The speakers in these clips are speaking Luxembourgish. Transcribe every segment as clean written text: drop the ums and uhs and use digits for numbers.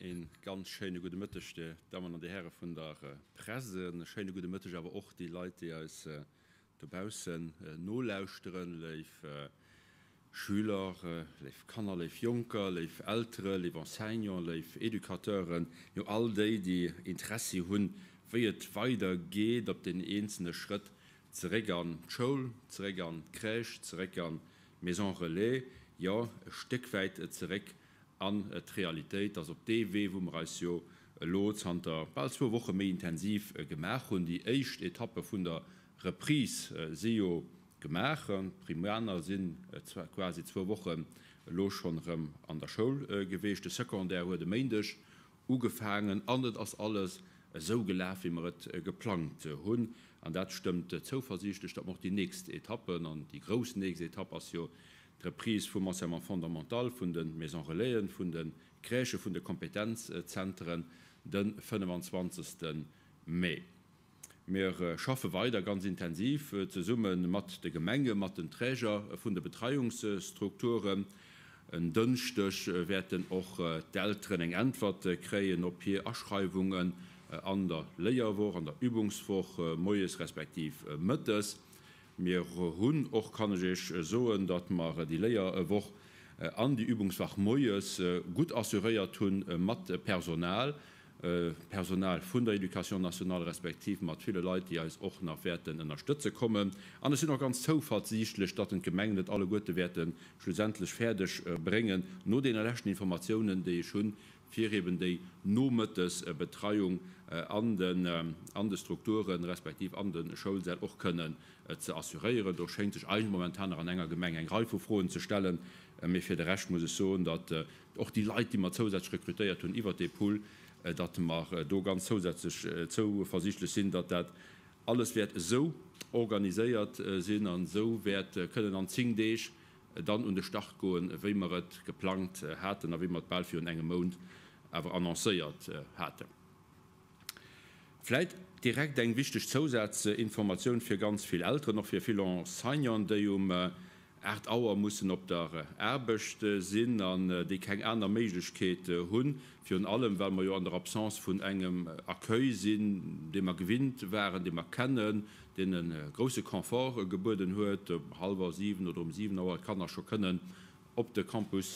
Ee ganz schéine gudde Mëtteg, Dir Dammen an Dir Häre vun der Press. E schéine gudde Mëtteg awer och déi Leit, déi eis dobaussen nolauschteren. Léif Schüler, léif Kanner, léif Jonker, léif Eltere, léif Enseignanten, léif Educateuren, jo all déi, déi Interessi hunn, wéi et weider geet op den eenzelne Schrëtt zeréck an d'Schoul, zeréck an d'Crèche, zeréck an d'Maison relais, jo e Stéck wäit zeréck an d'Realitéit ass op dee Wee, wou mer eis jo elo zanter bal zwou Woche méi intensiv gemaach hunn. Déi éischt Etappe vun der Reprise si jo gemaach. D'Primaner sinn quasi zwou Wochen elo schonn erëm an der Schoul geweecht. De Secondaire huet e Méindeg ugefaangen an et ass alles esou gelaf, wéi mer et geplangt hunn. An dat stëmmt zouversiichtlech, datt mer och déi nächst Etappen, an déi grouss nächst Etapp ass jo d'Reprise vum Enseignement fondamental, vun de Maisons relaisen, vun de Crèchen, vun de Kompetenzzenteren de 25. Mee. Mir schaffe weider ganz intensiv zesumme mat de Gemenge, mat den Träger vun de Betreiungsstrukturen. En Dënschdeg wäerten och d'Elteren eng Äntwert kréien op hir Aschreiwungen an der Léierwoch, an der Übungswoch, moies respektiv mëttes. Mir hunn och, kann ech Iech soen, datt mer déi Léierwoch an déi Übungswach moies gutt assuréiert hu mat Personal, Personal vun der Éducation nationale respektiv mat ville Leit, déi eis och nach wäerten ënnerstëtze kommen. An ech sinn och ganz zouversiichtlech, datt en d'Gemengen et alleguerte wäerte schlussendlech fäerdeg bréngen, no deene leschten Informatiounen, déi ech hunn, fir eben déi Nomëttesbetreiung an de Strukturen, respektiv an de Schoulsäll och kënnen ze assuréieren. Do schéngt sech eigentlech momentan nach an enger Gemeng eng Rei vu Froen ze stellen, mee fir de Rescht muss ech soen, datt och déi Leit, déi mer zousätzlech rekrutéiert hunn iwwert dee Pool, datt mer do ganz zousätzlech zouversiichtlech sinn, datt dat alles wäert esou organiséiert sinn an esou wäert kënnen an 10 Deeg dann un de Start goen, wéi mer et geplangt haten a wéi mer et bal virun engem Mount awer annoncéiert haten. Vläit direkt eng wichteg Zousazinformatioun fir ganz vill Elteren, och fir vill Enseignanten, déi um 8 Auer mussen op der Aarbecht sinn an déi keng aner Méiglechkeet hunn, virun allem well mer jo an der Absence vun engem Accueil sinn, dee mer gewinnt waren, dee mer kennen, deen e grousse Confort gebueden huet, um hallwer 7 oder um 7 Auer d'Kanner scho kënnen op de Campus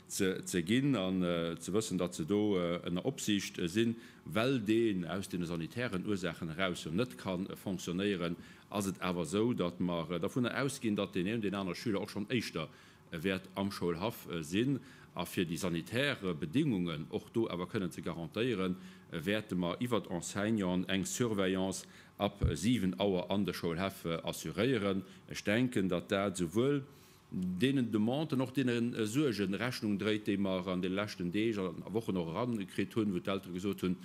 ze ginn an ze wëssen, datt se do ënner Opsiicht sinn. Well deen aus deene sanitären Ursaachen eraus jo net ka fonctionnéieren, ass et awer esou, datt mer dervunner ausginn, datt deen een oder deen anere Schüler och schonn éischter wäert am Schoulhaff sinn. A fir déi sanitär Bedingungen och do awer kënnen ze garantéieren, wäerte mer iwwert Enseignanten eng Surveillance ab 7 Auer an de Schoulhäff assuréieren. Ech denken, datt dat esouwuel deenen Demanden, och deene Suerge Rechnung dréit, déi mer an de leschten Deeg a Wochen och erakritt hunn, wou d'Eltere gesot hunn,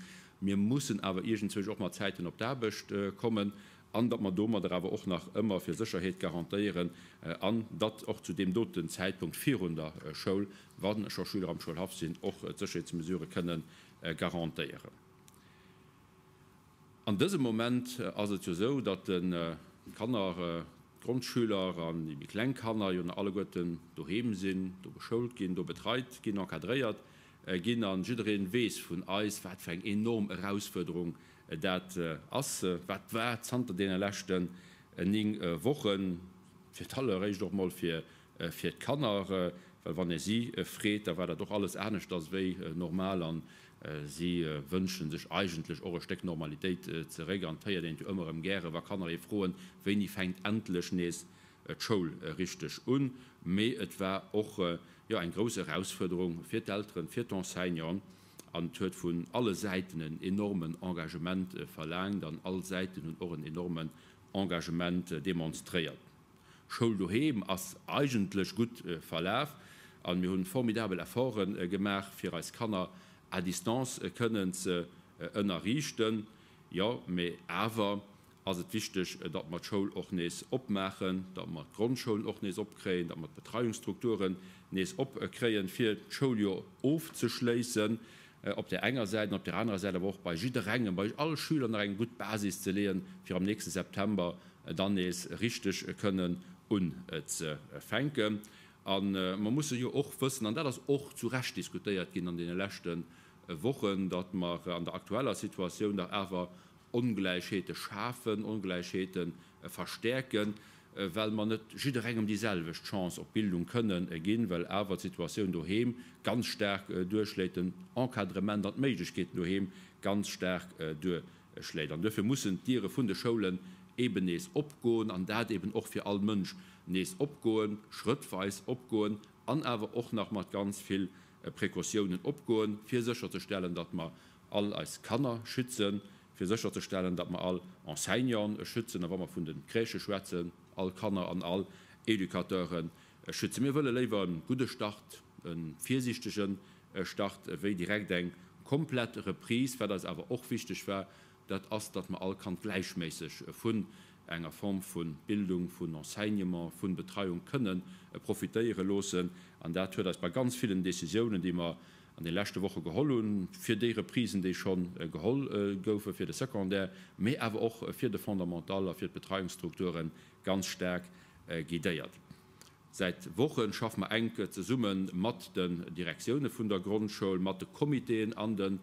mir mussen awer iergendzwousch och mat Zäiten op d'Aarbecht kommen, an datt mer domadder awer och nach ëmmer fir Sécherheet garantéieren an datt och zu deem doten Zäitpunkt virun der Schoul, wa scho Schüler am Schoulhaff sinn, och d'Sécherheetsmesurë kënnen garantéieren. An dësem Moment ass et jo esou, datt d'Kanner, d'Grondschüler an déi méi kleng Kanner jo nach alleguerten doheem sinn, do beschoult ginn, do betreit ginn, encadréiert ginn. A jidderee weess vun eis, wat fir eng enorm Erausfuerderung dat ass, wat war zanter deene leschten 9 Wochen, fir d'alleréischt och mol fir fir d'Kanner, well wann ee si freet, da war dat och alles aneschters wéi normal an si wënsche sech eigentlech och e Stéck Normalitéit zeréck. An et héiert een et jo ëmmer erëm gäre wa Kanner ee froen, wéini fänkt endlech nees d'Schoul richteg un. Mee et war och, jo, eng grouss Erausfuerderung fir d'Elteren, fir d'Enseignanten an et huet vun alle Säiten en enormen Engagement verlaangt an all Säiten hunn och en enormen Engagement demonstréiert. Schoul doheem ass eigentlech gutt verlaf an mir hunn formidabel Efforten gemaach fir eis Kanner à distance kënnen ze ënnerriichten. Jo, mee awer ass et wichteg, datt mer d'Schoul och nees opmaachen, datt mer d'Grondschoulen och nees opkréien, datt mer d'Betreiungsstrukturen nees opkréien, fir d'Schouljoer ofzeschléissen op där enger Säit an op där anerer Säit awer och bei jidderengem, bei all Schüler nach eng gutt Basis ze leeën, fir am nächste September dann nees richteg kënnen unzefänken. A mer musse jo och wëssen, an dat ass och zu Recht diskutéiert ginn an deene leschte. Wochen, datt mer an der aktueller Situatioun dach awer Ongläichheete schafen, Ongläichheete verstäerken, well mer net jidderengem déi selwecht Chance op Bildung kënnen ginn, well awer d'Situatioun doheem ganz staark duerchschléit, den Encadrement an d'Méiglechkeeten doheem ganz staark duerchschléit. An duerfir mussen d'Diere vun de Schoulen eeben nees opgoen, an dat eeben och fir all Mënsch nees opgoen, schrëttweis opgoen an awer och nach mat ganz vill Precautiounen opgoen, fir sécherzestellen, datt mer all eis Kanner schützen, fir sécherzestellen, datt mer all Enseignanten schützen, a wa mer vun de Crèchë schwätzen, all Kanner an all Educateure schützen. Mir wëlle léiwer e gudde Start, e virsiichtege Start, wéi direkt eng komplett Reprise. Wat eis awer och wichteg war, dat ass, datt mer all Kand gläichméisseg vun enger Form vu Bildung, vun Enseignement, vu Betreiung kënnen profitéiere loossen. An dat huet eis bei ganz villen Décisiounen, déi mer an de leschte Woche geholl hunn, fir déi Reprisen, déi scho geholl goufe fir de Secondaire, mee awer och fir de Fondamental a fir d'Betreiungsstrukturen, ganz staark guidéiert. Säit Woche schaffe mer enk zesumme mat den Direktioune vun der Grondschoul, mat de Comitéen an de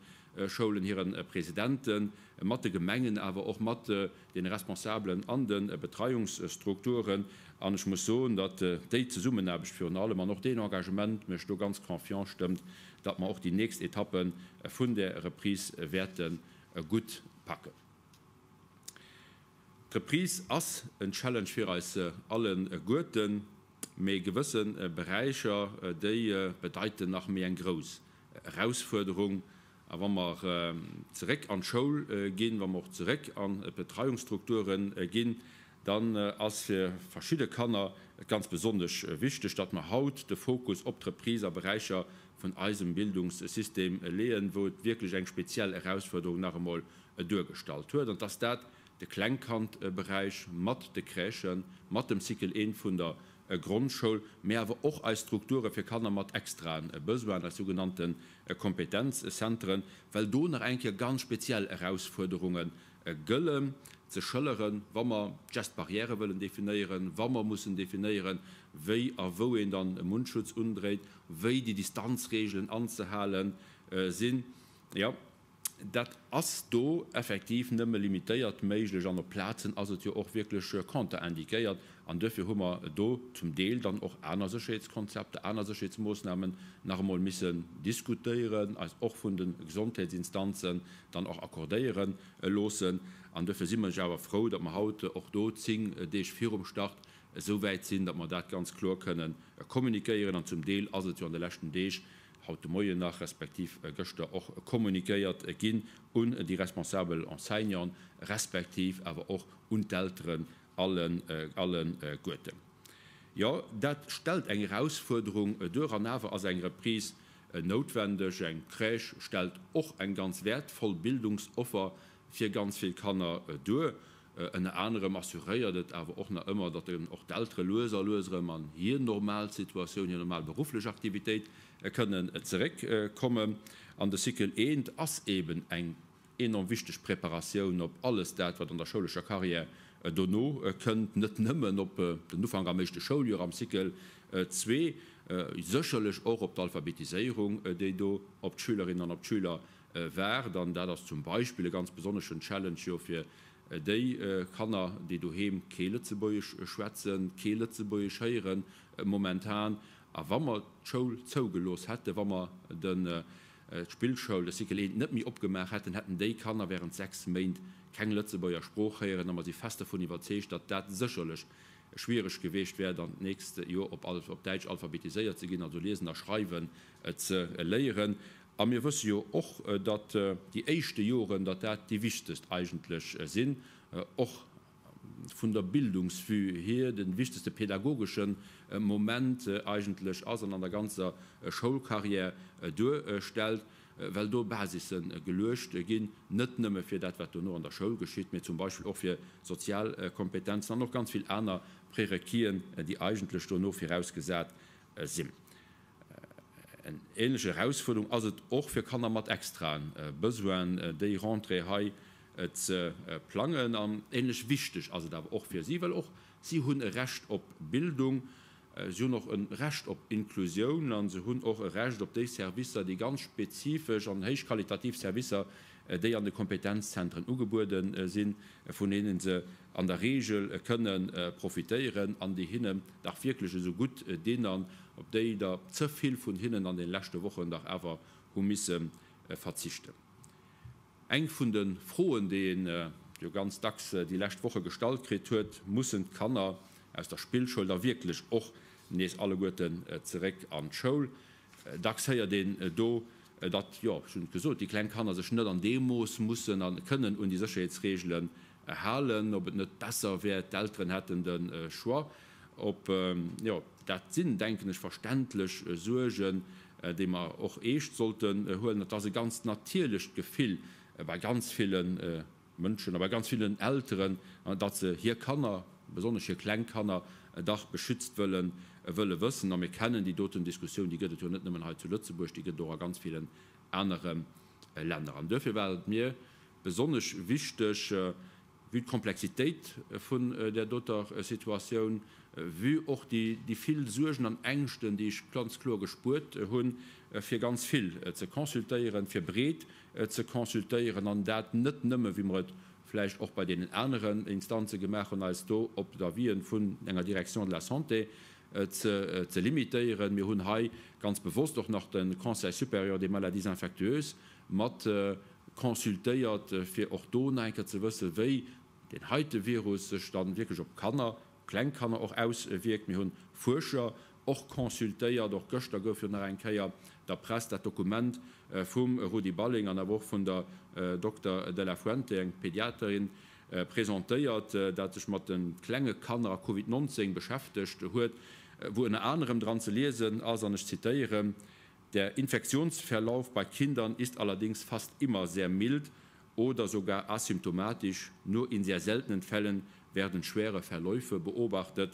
Schoulen, hire Presidenten, mat de Gemengen, awer och mat deene Responsabelen an de Betreiungsstrukturen. An ech muss soen, datt déi Zesummenaarbecht virun allem an och deen Engagement mech do ganz confiant stëmmt, datt mer och déi nächst Etappe vun där Reprise wäerte gutt packen. D'Reprise ass en Challenge fir eis alleguerten, mee gewësse Beräicher, déi bedeiten nach méi eng grouss Erausfuerderung. A wa mer zeréck an d'Schoul ginn, wa mer och zeréck an d'Betreiungsstrukture ginn, dann ass fir verschidde Kanner et ganz besonnesch wichteg, datt mer haut de Fokus op d'Reprise a Beräicher vun eisem Bildungssystem leeën, wou et wierklech eng speziell Erausfuerderung nach emol duergestallt huet. An dass dat de Klengkandberäich mat de Crèchen, mat dem Cycle I vun der Grondschoul, mee awer och eis Strukture fir Kanner mat extraen Besoinen, eis sougenannte Kompetenzzentren, well do nach eng Kéier ganz speziell Erausfuerderunge gëllen, ze schëlleren, wa mer d'Gestes barrières wëllen definéieren, wa mer mussen definéieren, wéi a wou een dann e Mundschutz undréit, wéi déi Distanzregeln anzehale sinn. Jo. Dat ass do effektiv nëmme limitéiert méiglech an op Plazen ass et jo och wierklech contre-indiquéiert. An duerfir hu mer do zum Deel dann och aner Sécherheetskonzepter, aner Sécherheetsmoossnamen nach emol missen diskutéieren, eis och vun de Gesondheetsinstanzen dann och accordéiere loossen. An duerfir si mer awer frou, datt mer haut och do 10 Deeg virum Start esou wäit sinn, datt mer dat ganz kloer kënnen kommuniquéieren. An zum Deel ass et jo an de leschten Deeg haut de Moien nach, respektiv gëschter och kommuniquéiert ginn un déi responsabel Enseignanten, respektiv awer och un d'Elteren alleguerten. Jo, dat stellt eng Erausfuerderung duer an awer ass eng Reprise noutwendeg. Eng Crèche stellt och eng ganz wäertvoll Bildungsoffer fir ganz vill Kanner duer. Ënner anerem assuréiert et awer och nach ëmmer, datt och d'Eltere lues a lues erëm an hir normal Situatioun, hir normal berufflech Aktivitéit kënnen zeréckkommen. An de Cycle I ass eeben eng enorm wichteg Preparatioun op alles dat, wat an der schoulescher Carrière dono kënnt, net nëmmen op den Ufank am éischte Schouljoer am Cycle ii, sécherlech och op d'Alphabetiséierung, déi do op d'Schülerinnen an op d'Schüler waart. An dat ass zum Beispill e ganz besonneschen Challenge jo fir déi Kanner, déi doheem kee Lëtzebuergesch schwätzen, kee Lëtzebuergesch héieren momentan. A wa mer d'Schoul zougelooss hätten, wa mer d'Spillschoul, de Cycle I, net méi opgemaach hätten, hätten déi Kanner während 6 Méint keng Lëtzebuerger Sprooch héieren. A mer si fest dervun iwwerzeegt, datt dat sécherlech schwiereg geweecht wär, dann d'nächst Joer op Däitsch alphabetiséiert ze ginn, also liesen a schreiwen ze léieren. A mir wësse jo och, datt déi éischte Joren, datt dat déi wichtegst eigentlech sinn, och vun der Bildungsvue hier, de wichtegste pedagogesche Moment eigentlech ass an an der ganzer Schoulcarrière duerstellt, well do Basisse geluecht ginn, net nëmme fir dat, wat dono an der Schoul geschitt, mee zum Beispill och fir sozial Kompetenzen an och ganz vill aner Prérequisen, déi eigentlech dono virausgesat sinn. Eng ähnlech Erausfuerderung ass et och fir Kanner mat extraen Besoinen, déi Rentrée hei ze plangen. An ähnlech wichteg ass et awer och fir si, well och si hunn e Recht op Bildung. Si hunn och e Recht op Inklusioun a se hunn och e Recht op déi Servicer, déi ganz spezifesch an héichqualitativ Servicer, déi an de Kompetenzzentren ugebuede sinn, vun deene se an der Regel kënne profitéieren an déi hinnen dach wierklech esou gutt dinn an op déi der ze vill vun hinnen an de leschte Wochen dach awer hu misse verzichten. Eng vun de Froen, déi een jo ganz dacks déi lescht Woche gestallt kritt huet, Mussen d'Kanner aus der Spillschoul da wierklech och nees alleguerten zeréck an d'Schoul? Dacks héiert een do, datt, jo, ech hunn et gesot, déi kleng Kanner sech net an deem Mooss mussen a kënnen un déi Sécherheetsreegelen halen, ob et net besser wär, d'Elteren hätten de Choix. Ob, jo, dat sinn, denken ech, verständlech Suergen, déi mer och eescht sollten huelen. Et ass e ganz natierlecht Gefill bei ganz ville Mënschen a bei ganz villen Elteren, datt se hir Kanner, besonnesch hir kleng Kanner, dach beschützt wëllen, wëlle wëssen. A mir kennen déi doten Diskussioun, déi gëtt et jo net nëmmen hei zu Lëtzebuerg, déi gëtt et och a ganz villen anere Länner. An duerfir war et mir besonnesch wichteg, vue d'Komplexitéit vun där doter Situatioun, vue och déi vill Suergen an Ängschten, déi ech ganz kloer gespuert hunn, fir ganz vill ze consultéieren, fir breet ze consultéieren, an dat net nëmme, wéi mer et vläicht och bei deenen aneren Instanze gemaach hunn, eis do op d'Avisen vun enger Direction de la Santé ze limitéieren. Mir hunn hei ganz bewosst och nach de Conseil supérieur des maladies infectieuses mat consultéiert, fir och do nach eng Kéier ze wëssen, wéi deen heite Virus sech dann wierklech op Kanner, kleng Kanner och auswierkt. Mir hunn Fuerscher och consultéiert. Och gëschter gouf jo nach eng Kéier der Press dat Dokument vum Rudi Balling an awer och vun der Dokter De La Fuente, eng Pediaterin, presentéiert, dat sech mat de klenge Kanner a Covid 19 beschäftegt huet, wou ënner anerem dran ze liesen ass, an ech zitéieren, Der Infektionsverlauf bei Kindern ist allerdings fast immer sehr mild oder sogar asymptomatisch, nur in sehr seltenen Fällen werden schwere Verläufe beobachtet.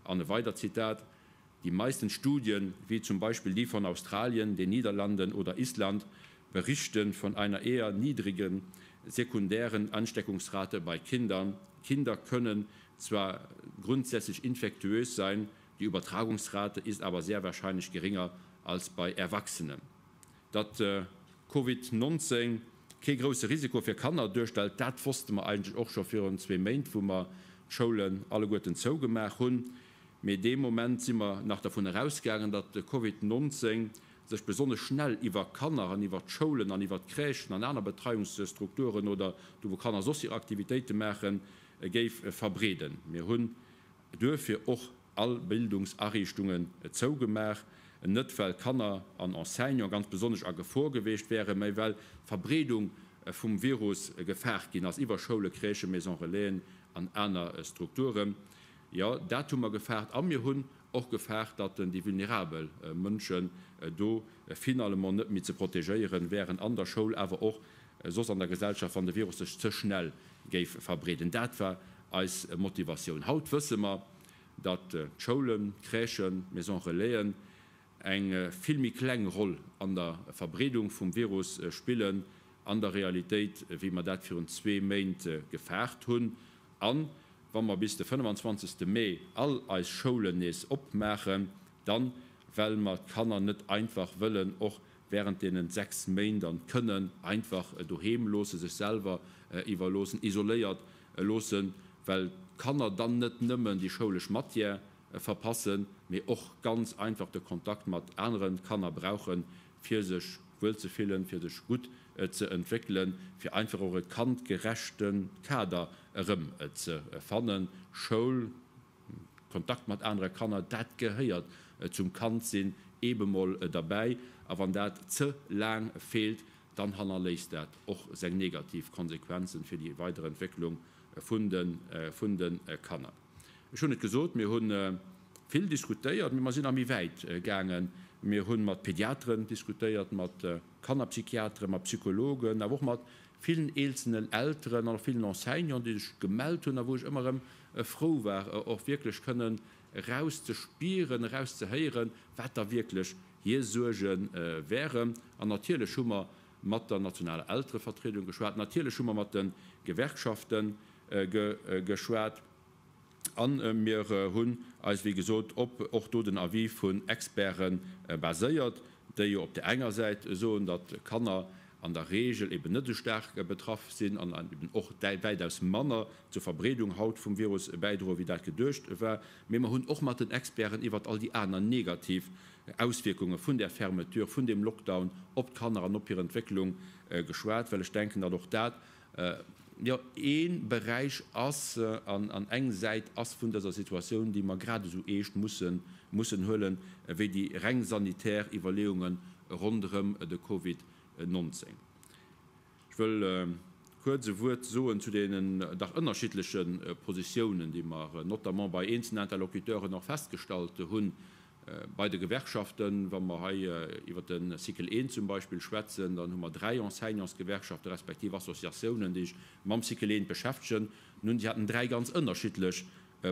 An e weidert Zitat, Die meisten Studien, wie zum Beispiel die von Australien, den Niederlanden oder Island, berichten von einer eher niedrigen sekundären Ansteckungsrate bei Kindern. Kinder können zwar grundsätzlich infektiös sein, die Übertragungsrate ist aber sehr wahrscheinlich geringer als bei Erwachsenen. Datt Covid 19 kee grousse Risiko fir Kanner duerstellt, dat wosste mer eigentlech och scho virun zwee Méint, wou mer d'Schoulen alleguerten zougemaach hunn. Mee dee Moment si mer nach dervun erausgaangen, datt de Covid 19 sech besonnesch schnell iwwer Kanner an iwwer d'Schoulen an iwwer d'Crèchen an aner Betreiungsstrukturen oder do wou Kanner soss hir Aktivitéite maachen, géif verbreeden. Mir hunn duerfir och all Bildungsariichtungen zougemaach, net well Kanner an Enseignant ganz besonnesch a Gefor geweecht wären, mä well d'Verbreedung vum Virus gefaart ginn ass iwwer Schoule, Crèchen, Maisons Relaisen an aner Strukturen. Jo, dat hu mer gefaart. A mir hunn och gefaart, datt déi vulnerabel Mënschen do finalement net méi ze protegéieren wären an der Schoul, awer och soss an der Gesellschaft, wann de Virus sech ze schnell géif verbreeden. Dat war eis Motivatioun. Haut wësse mer, datt d'Schoulen, d'Crèchen, d'Maisons Relaisen eng vill méi kleng Roll an der Verbreedung vum Virus spillen an der Realitéit, wéi mer dat virun zwee Méint gefaart hunn. A wa mer bis de 25. Mee all eis Schoulen nees opmaachen, dann, well mer d'Kanner net einfach wëllen och während deenen 6 Méint an kënnen einfach doheem loossen, sech selwer iwwerloossen, isoléiert loossen, well d'Kanner dann net nëmmen déi schoulesch Matière verpassen, mee och ganz einfach de Kontakt mat anere Kanner brauchen, fir sech wuel ze fillen, fir sech gutt ze entwéckelen, fir einfach och e kandgerechte Kader erëm ze fannen. Schoul, Kontakt mat anere Kanner, dat gehéiert zum Kandsinn eebe mol derbäi. A wann dat ze laang feelt, dann hannerléisst dat och seng negativ Konsequenzen fir déi weider Entwécklung vun de Kanner. Ech hunn et gesot, mir hu vill diskutéiert, mee mer sinn nach méi wäit gaangen. Mir hu mat Pediateren diskutéiert, mat Kannerpsychiateren, mat Psychologen, awer och mat villen eelzenen Elteren an och villen Enseignanten, déi sech gemellt hunn a wou ech ëmmer erëm frou war, och wierklech kënnen erauszespieren, erauszehéieren, wat da wierklech hir Suerge wären. An natierlech hu mer mat der nationaler Elterevertriedung geschwat, natierlech hu mer mat de Gewerkschafte geschwat. A mir hunn eis, wéi gesot, op och do den Avis vun Experte baséiert, déi jo op där enger Säit soen, datt Kanner an der Regel eben net esou staark betraff sinn an eben och wäitaus manner zur Verbreedung haut vum Virus bäidroen, wéi dat geduecht war. Mee mer hunn och mat den Experten iwwert all déi aner negativ Auswierkunge vun där Fermeture, vun deem Lockdown op d'Kanner an op hir Entwécklung geschwat, well ech denken, datt och dat, jo, ee Beräich ass an eng Säit ass vun dëser Situatioun, déi mer grad esou eescht mussen mussen huelen, wéi déi reng sanitär Iwwerleeunge ronderëm de Covid 19. Ech wëll kuerz e Wuert soen zu deenen dach ënnerschiddleche Positiounen, déi mer notamment bei eenzelnen Interlocuteuren och festgestallt hunn. Bei de Gewerkschaften, wa mer hei iwwert de Cycle I zum Beispill schwätzen, dann hu mer dräi Enseignantsgewerkschaften respektiv Associatiounen, déi sech mam Cycle I beschäftegen. Nun, déi haten dräi ganz ënnerschiddlech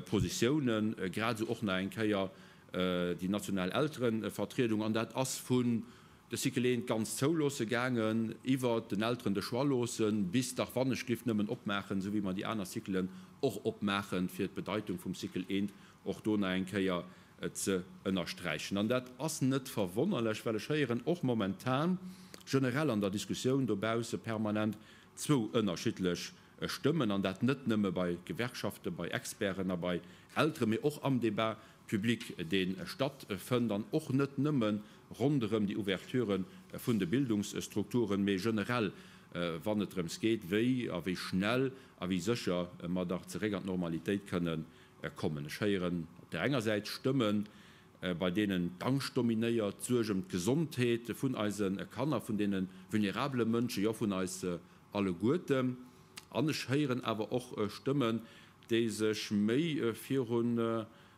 Positiounen, grad esou och nach eng Kéier déi national Elterevertriedung. An dat ass vun de Cycle I ganz zouloosse gaangen, iwwert den Elteren de Choix loossen, bis dach wannechglift nëmmen opmaachen, esou wéi mer déi aner Cyclen och opmaachen, fir d'Bedeitung vum Cycle I och do nach eng Kéier ze ënnersträichen. An dat ass net verwonnerlech, well ech héieren och momentan generell an der Diskussioun dobausse permanent zwou ënnerschiddlech Stëmmen, an dat net nëmme bei Gewerkschaften, bei Experten a bei Elteren, mee och am Débat public, dee stattfënnt, an och net nëmme ronderëm déi Ouverture vun de Bildungsstrukturen, mee generell, wann et drëms geet, wéi a wéi schnell a wéi sécher mer dach zeréck an d'Normalitéit kënnen kommen. Ech héieren op där enger Säit Stëmmen, bei deenen d'Angscht dominéiert, d'Suerg ëm d'Gesondheet vun eise Kanner, vun deene vulnerabele Mënschen, jo vun eis alleguerten. An ech héieren awer och Stëmmen, déi sech méi virun,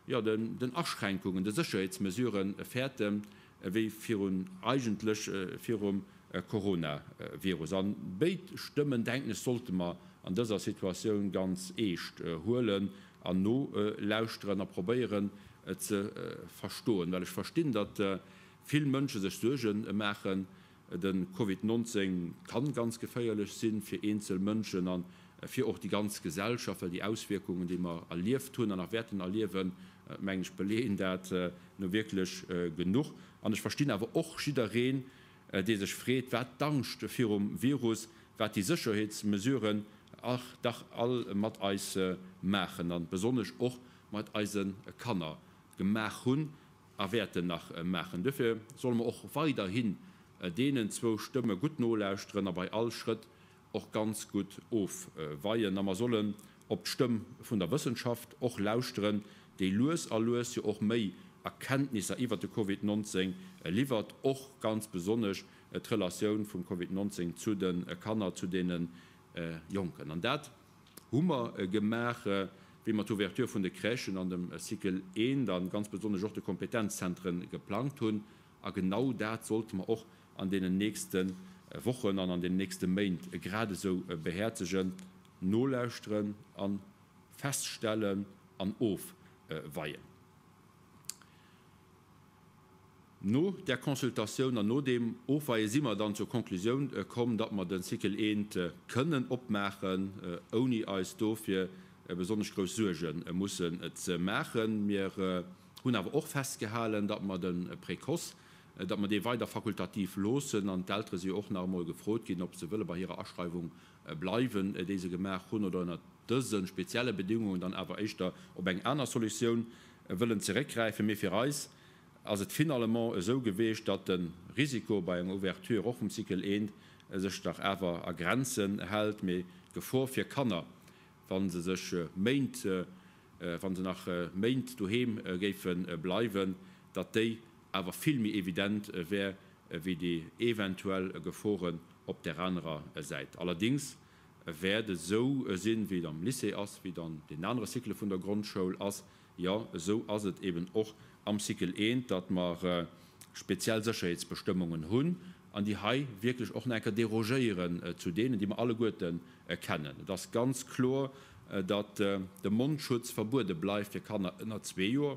jo, den Aschränkungen, de Sécherheetsmesurë fäerten, wéi virun, eigentlech virum Coronavirus. A béid Stëmmen, denken ech, sollte mer an dëser Situatioun ganz eescht huelen an nolauschteren a probéieren ze verstoen. Well ech verstinn, datt vill Mënsche sech Suerge maachen. De Covid 19 kann ganz geféierlech sinn fir eenzel Mënschen a fir och déi ganz Gesellschaft, well déi Auswierkungen, déi mer erlieft hunn an nach wäerten erliewen, mengen ech, beleeën dat nu wierklech genuch. An ech verstinn awer och jiddereen, dee sech freet, wat d'Angscht virum Virus, wat déi Sécherheetsmesuren dach all mat eis maachen an besonnesch och mat eise Kanner gemaach hunn a wäerten nach maachen. Duerfir solle mer och weiderhin deenen zwou Stëmme gutt nolauschteren a bei all Schrëtt och ganz gutt ofweien. A mer sollen op d'Stëmm vun der Wëssenschaft och lauschteren, déi lues a lues jo och méi Erkenntnisser iwwert de Covid 19 liwwert, och ganz besonnesch d'Relatioun vum Covid 19 zu de Kanner, zu deene Jonken. An dat hu mer gemaach, wéi mer d'Ouverture vun de Crèchen an dem Cycle I a ganz besonnesch och de Kompetenzzentren geplangt hunn. A genau dat sollte mer och an deenen nächste Wochen an an den nächste Méint gradesou behäerzegen, nolauschteren a feststellen an ofweien. No där Consultatioun an no deem Ofweie si mer dann zur Konklusioun komm, datt mer de Cycle I kënnen opmaachen, ouni eis dofir besonnesch grouss Suerge mussen ze maachen. Mir hunn awer och festgehalen, datt mer de Précoce, datt mer dee weider fakultativ loossen. An d'Eltere si jo och nach emol gefrot ginn, ob se wëlle bei hirer Aschreiwung bleiwen, déi se gemaach hunn, oder ënnert dëse spezielle Bedingungen dann awer éischter op eng aner Solutioun wëllen zeréckgräifen. Mee fir eis ass et finalement esou geweecht, datt de Risiko bei enger Ouverture och vum Cycle I sech dach awer a Grenzen hält, mee d'Gefor fir Kanner, wa se sech Méint, wa se nach Méint doheem géife bleiwen, datt déi awer vill méi evident wär wéi déi eventuell Geforen op där anerer Säit. Allerdings wäert et esou sinn, wéi et am Lycée ass, wéi et an deenen anere Cyclë vun der Grondschoul ass, jo, esou ass et eben och am Cycle I, datt mer speziell Sécherheetsbestëmmungen hunn an déi hei wierklech och nach eng Kéier derogéieren zu deenen, déi mer alleguerte kennen. Et ass ganz kloer, datt de Mondschutz verbuede bleift fir Kanner ënner zwee Joer.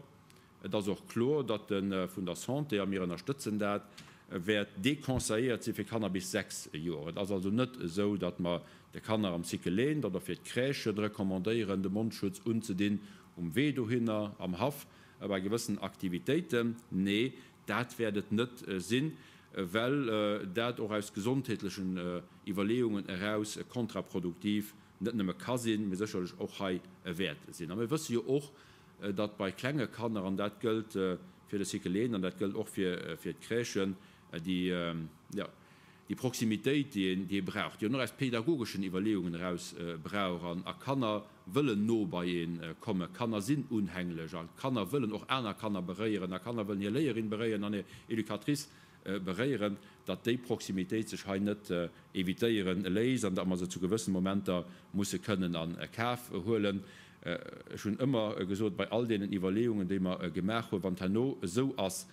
Et ass och kloer, datt e vun der Santé, a mir ënnerstëtzen dat, wäert deconseilléiert si fir Kanner bis 6 Joer. Et ass also net esou, datt mer de Kanner am Cycle 1 oder fir d'Crèchen recommandéieren, de Mondschutz unzedinn. um Wee dohinner, am Haff, bei gewëssen Aktivitéiten. Nee, dat wäert et net sinn, well dat och aus gesondheetlechen Iwwerleeungen eraus kontraproduktiv net nëmme ka sinn, mee sécherlech och hei wäert sinn. A mir wësse jo och, datt bei klenge Kanner, an dat gëllt fir de Cycle 1 an dat gëllt och fir d'Crèchen, déi, jo, déi Proximitéit, déi een, déi ee brauch, déi een och aus pädagogeschen Iwwerleeungen eraus brauch, an a Kanner wëllen no bei ee kommen, Kanner sinn unhänglech a Kanner wëllen och aner Kanner beréieren a Kanner wëllen hir Léierin beréieren an hir Educatrice beréieren, datt déi Proximitéit sech hei net evitéiere léisst an datt mer se zu gewëssen Momenter musse kënnen a Kaf huelen. Ech hunn ëmmer gesot, bei all deenen Iwwerleeungen, déi mer gemaach hunn, wann et herno esou ass,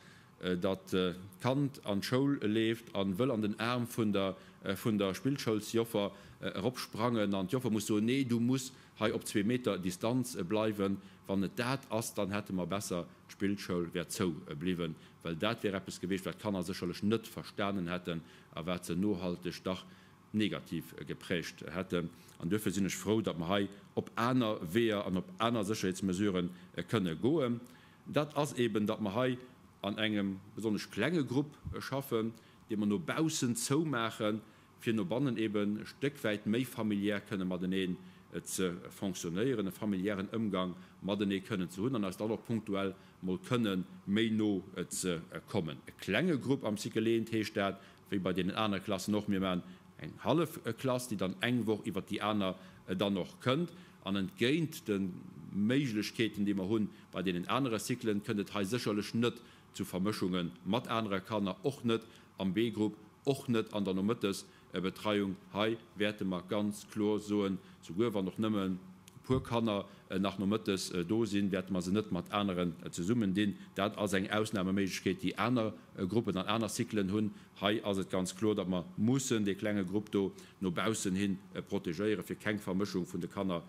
datt d'Kand an d'Schoul leeft a wëll an den Aarm vun der vun der Spillschoulsjoffer eropsprangen an d'Joffer muss soen, nee, du muss hei op zwee Meter Distanz bleiwen. Wann et dat ass, dann hätte mer besser, d'Spillschoul wär zou bliwwen, well dat wär eppes gewiescht, wat d'Kanner sécherlech net verstanen hätten a wat se nohalteg dach negativ geprägt hätten. An duerfir sinn ech frou, datt mer hei op aner Weeër an op aner Sécherheetsmesurë kënne goen. Dat ass eben, datt mer hei an engem besonnesch klenge Grupp schaffen, dee mer no baussen zoumaachen, fir no bannen eben e Stéckwäit méi familiär kënne mateneen ze fonctionnéieren, e familiären Ëmgang matenee kënnen ze hunn an eis dann och punktuell mol kënne méi no ze kommen. E klenge Grupp am Cycle eent heescht dat, wéi bei deenen anere Klassen och, mir maachen eng hallef Klass, déi dann eng Woch iwwert déi aner dann och kënnt. An entgéint de Méiglechkeeten, déi mer hunn bei deenen anere Cyclen, kënnt et hei sécherlech net zu Vermëschunge mat anere Kanner, och net am B-Grupp, och net an der Nomëttesbetreiung. Hei wäerte mer ganz kloer soen, souguer wann och nëmmen e puer Kanner nach nomëttes do sinn, wäerte mer se net mat aneren zesummen dinn. Dat ass eng Ausnameméiglechkeet, déi aner Gruppen an aner Cyclen hunn. Hei ass et ganz kloer, datt mer mussen dee klenge Grupp do no baussen hin protegéieren, fir keng Vermëschung vun de Kanner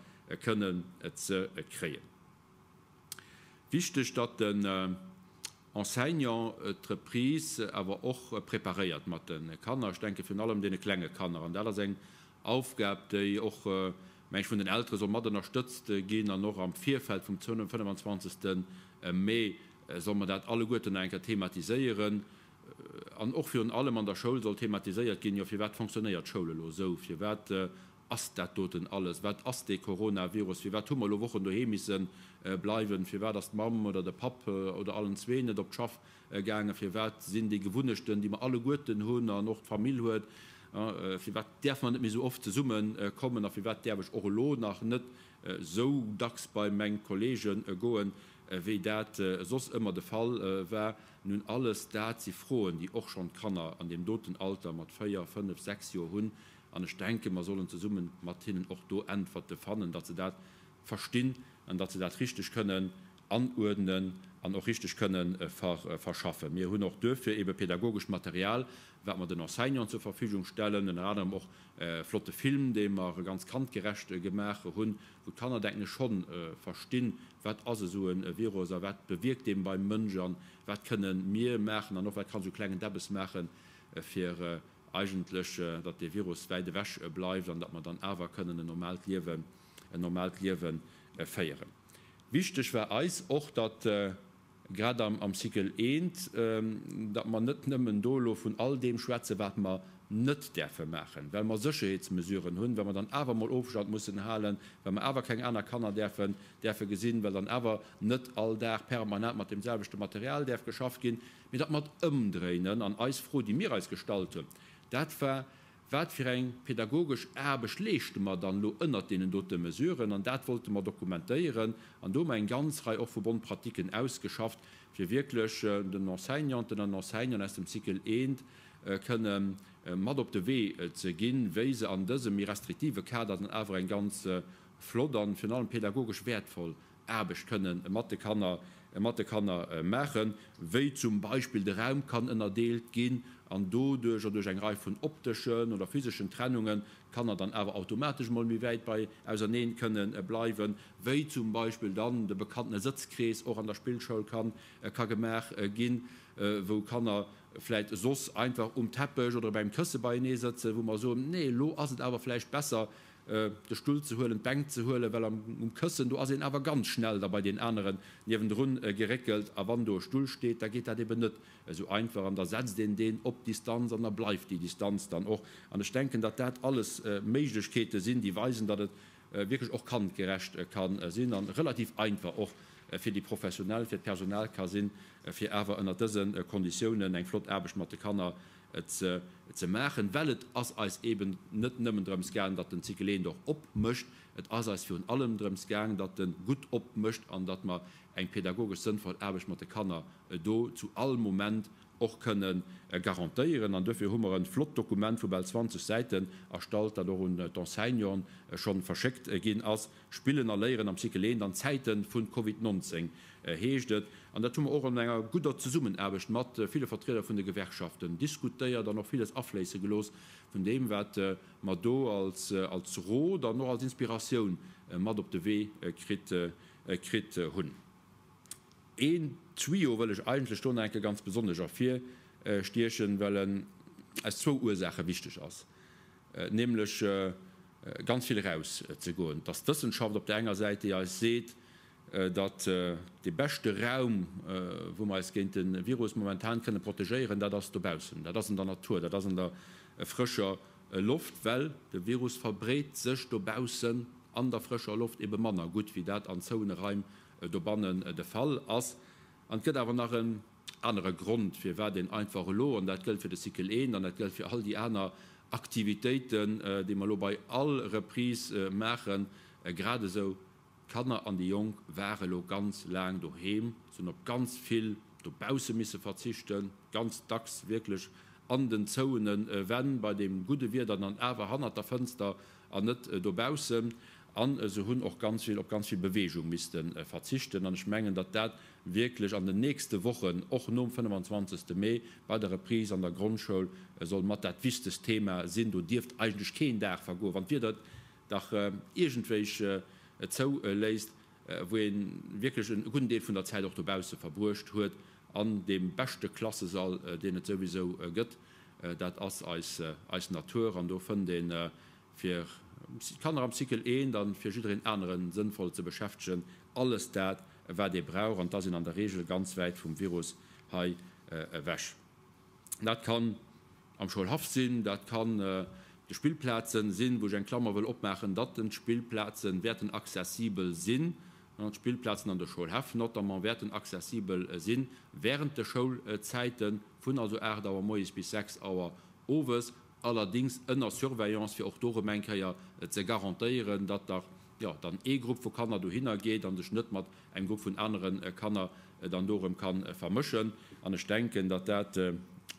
kënnen ze kréien. Wichteg, datt den Enseignant d'Reprise awer och preparéiert mat de Kanner, ech denke virun allem deene klenge Kanner. An dat ass eng Aufgab, déi och, meng ech, vun den Eltere soll mat ënnerstëtzt ginn. An och am Virfeld vum 25. Mee solle mer dat alleguerten nach eng Kéier thematiséieren. An och virun allem an der Schoul soll thematiséiert ginn, jo, firwat fonctionnéiert d'Schoul elo esou, firwat ass dat doten alles, wat ass dee Coronavirus, firwat hu mer elo Wochen doheem misse bleiwen, firwat ass d'Mamm oder de Papp oder allen zwee net op d'Schaff gaangen, firwat sinn déi Gewunnechten, déi mer alleguerten hunn an och d'Famill huet, firwat däerfe mer net méi esou oft zesumme kommen a firwat däerf ech och elo nach net esou dacks bei meng Kollege goen, wéi dat soss ëmmer de Fall war. Nun, alles dat si Froen, déi och schonn d'Kanner an deem doten Alter mat 4, 5, 6 Joer hunn. An ech denken, mer sollen zesumme mat hinnen och do Äntwerte fannen, datt se dat verstinn an datt se dat richteg kënnen anuerdnen an och richteg kënnen verschaffen. Mir hunn och duerfir ebe pädagogescht Material, wat mer den Enseignanten zur Verfügung stellen, ënner anerem och e flotte Film, dee mer ganz kandgerecht gemaach hunn, wou d'Kanner, denken ech, schonn verstinn, wat ass esou e Virus a wat bewierkt dee beim Mënsch an wat kënne mir maachen an och wat kann esou klengen Däbbes maachen, fir eigentlech, datt dee Virus wäit ewech bleift an datt mer dann awer kënnen en normaalt Liewen, en normaalt Liewe féieren. Wichteg war eis och, datt grad am Cycle I, datt mer net nëmmen do elo vun all deem schwätzen, wat mer net däerfe maachen, well mer Sécherheetsmesuren hunn, well mer dann awer emol Ofstand mussen halen, well mer awer keng aner Kanner däerfen däerfe gesinn, well dann awer net all Dag permanent mat deem selwechte Material däerf geschafft ginn, mee datt mer et ëmdréinen. An eis Fro, déi mir eis gestallt hunn, dat war, Wat fir eng pedagogesch Aarbecht leeschte mer dann elo ënnert deenen dote Mesuren? An dat wollte mer dokumentéieren. An do hu mer eng ganz Rei och vu Bonne-pratiquen ausgeschafft, fir wierklech den Enseignanten an Enseignanten aus dem Cycle I kënne mat op de Wee ze ginn, wéi se an dësem méi restriktive Kader dann awer eng ganz flott an virun allem pedagogesch wäertvoll Aarbecht kënne mat de Kanner mat de Kanner maachen, wéi zum Beispill de Raum kann ënnerdeelt ginn an doduerch oder duerch eng Rei vun opteschen oder physeschen Trennungen d'Kanner dann awer automatesch emol méi wäit bei auserneen kënne bleiwen, wéi zum Beispill dann de bekannene Sëtzkrees och an der Spillschoul kann ka gemaach ginn, wou Kanner vläit soss einfach um Teppech oder op engem Kësse beienee sëtzen, wou mer soen, nee, elo ass et awer vläicht besser. de Stull ze huelen, d'Bänk ze huelen, well um Këssen, do ass een awer ganz schnell da bei deen aneren niewendrun geréckelt. A wann do e Stull steet, da geet dat eben net esou einfach an da setzt een deen op Distanz an da bleift déi Distanz dann och. An ech denken, datt dat alles Méiglechkeete sinn, déi weisen, datt et wierklech och kandgerecht ka sinn a relativ einfach och fir déi Professionell, fir d'Personal ka sinn, fir awer ënnert dëse Konditiounen eng flott Aarbecht mat de Kanner ze maachen, well et ass eis eeben net nëmmen drëms gaang, datt den Cycle eent och opmécht, et ass eis virun allem drëms gaang, datt e gutt opmécht an datt mer eng pädagogesch sënnvoll Aarbecht mat de Kanner do zu all Moment och kënne garantéieren. An duerfir hu mer e flott Dokument vu bal 20 Säiten erstallt, dat och un d'Enseignanten scho verschéckt ginn ass, Spillen a Léieren am Cycle eent an Zäite vu Covid 19 heescht et. An dat hu mer och an enger gudder Zesummenaarbecht mat ville Vertrieder vun de Gewerkschaften diskutéiert an och villes afléisse gelooss vun deem, wat mer do als Rot an och als Inspiratioun mat op de Wee kritt kritt hunn. Een Tuyau wëll ech eigentlech do nach eng Kéier ganz besonnesch ervirstiechen, well en aus zwou Ursaache wichteg ass, nämlech ganz vill eraus ze goen. Et ass d'Wëssenschaft op där enger Säit, déi eis seet, datt dee beschte Raum, wou mer eis géint de Virus momentan kënne protegéieren, dat ass dobaussen, dat ass an der Natur, dat ass an der frëscher Loft, well de Virus verbreet sech dobaussen an der frëscher Loft ebe manner gutt, wéi dat an zouene Raim dobannen de Fall ass. An et gëtt awer nach en anere Grond, firwat een einfach elo, an dat gëllt fir de Cycle 1 an dat gëllt fir all déi aner Aktivitéiten, déi mer elo bei all Reprise maachen, gradesou D'Kanner an déi Jonk ware lo ganz laang doheem, se hunn op ganz vill dobausse misse verzichten, ganz dacks wierklech an den zouene Wänn, bei deem gudde Wieder dann awer hannert der Fënster an net dobaussen. A se hunn och ganz vill op ganz vill Beweegung misste verzichten. An ech mengen, datt dat wierklech an den nächste Wochen, och nom 25. Mee, bei der Reprise an der Grondschoul soll mat dat wichtegst Thema sinn. Do dierft eigentlech keen Dag vergoen, wann d'Wieder et dach iergendwéich zouléisst, wou ee wierklech e gudden Deel vun der Zäit och dobausse verbruecht huet, an deem beschte Klassesall, deen et souwisou gëtt, dat ass eis Natur. An do fënnt ee fir d'Kanner am Cycle eent a fir jiddereen anere sënnvoll ze beschäftegen, alles dat, wat ee brauch. An da sinn an der Reegel ganz wäit vum Virus hei ewech. Dat kann am Schoulhaff sinn, dat kann de Spillplazen sinn, wou ech eng Klammer wëll opmaachen, datt den d'Spillplazen wäerten accessibel sinn, d'Spillplazen an de Schoulhäff notamment wäerten accessibel sinn während de Schoulzäiten, vun also 8 Auer moies bis 6 Auer owes, allerdings ënner Surveillance, fir och do erëm eng Kéier ze garantéieren, datt dach, jo, dann ee Grupp vu Kanner dohinner geet a sech net mat engem Grupp vun anere Kanner dann do erëm ka vermëschen. An ech denken, datt dat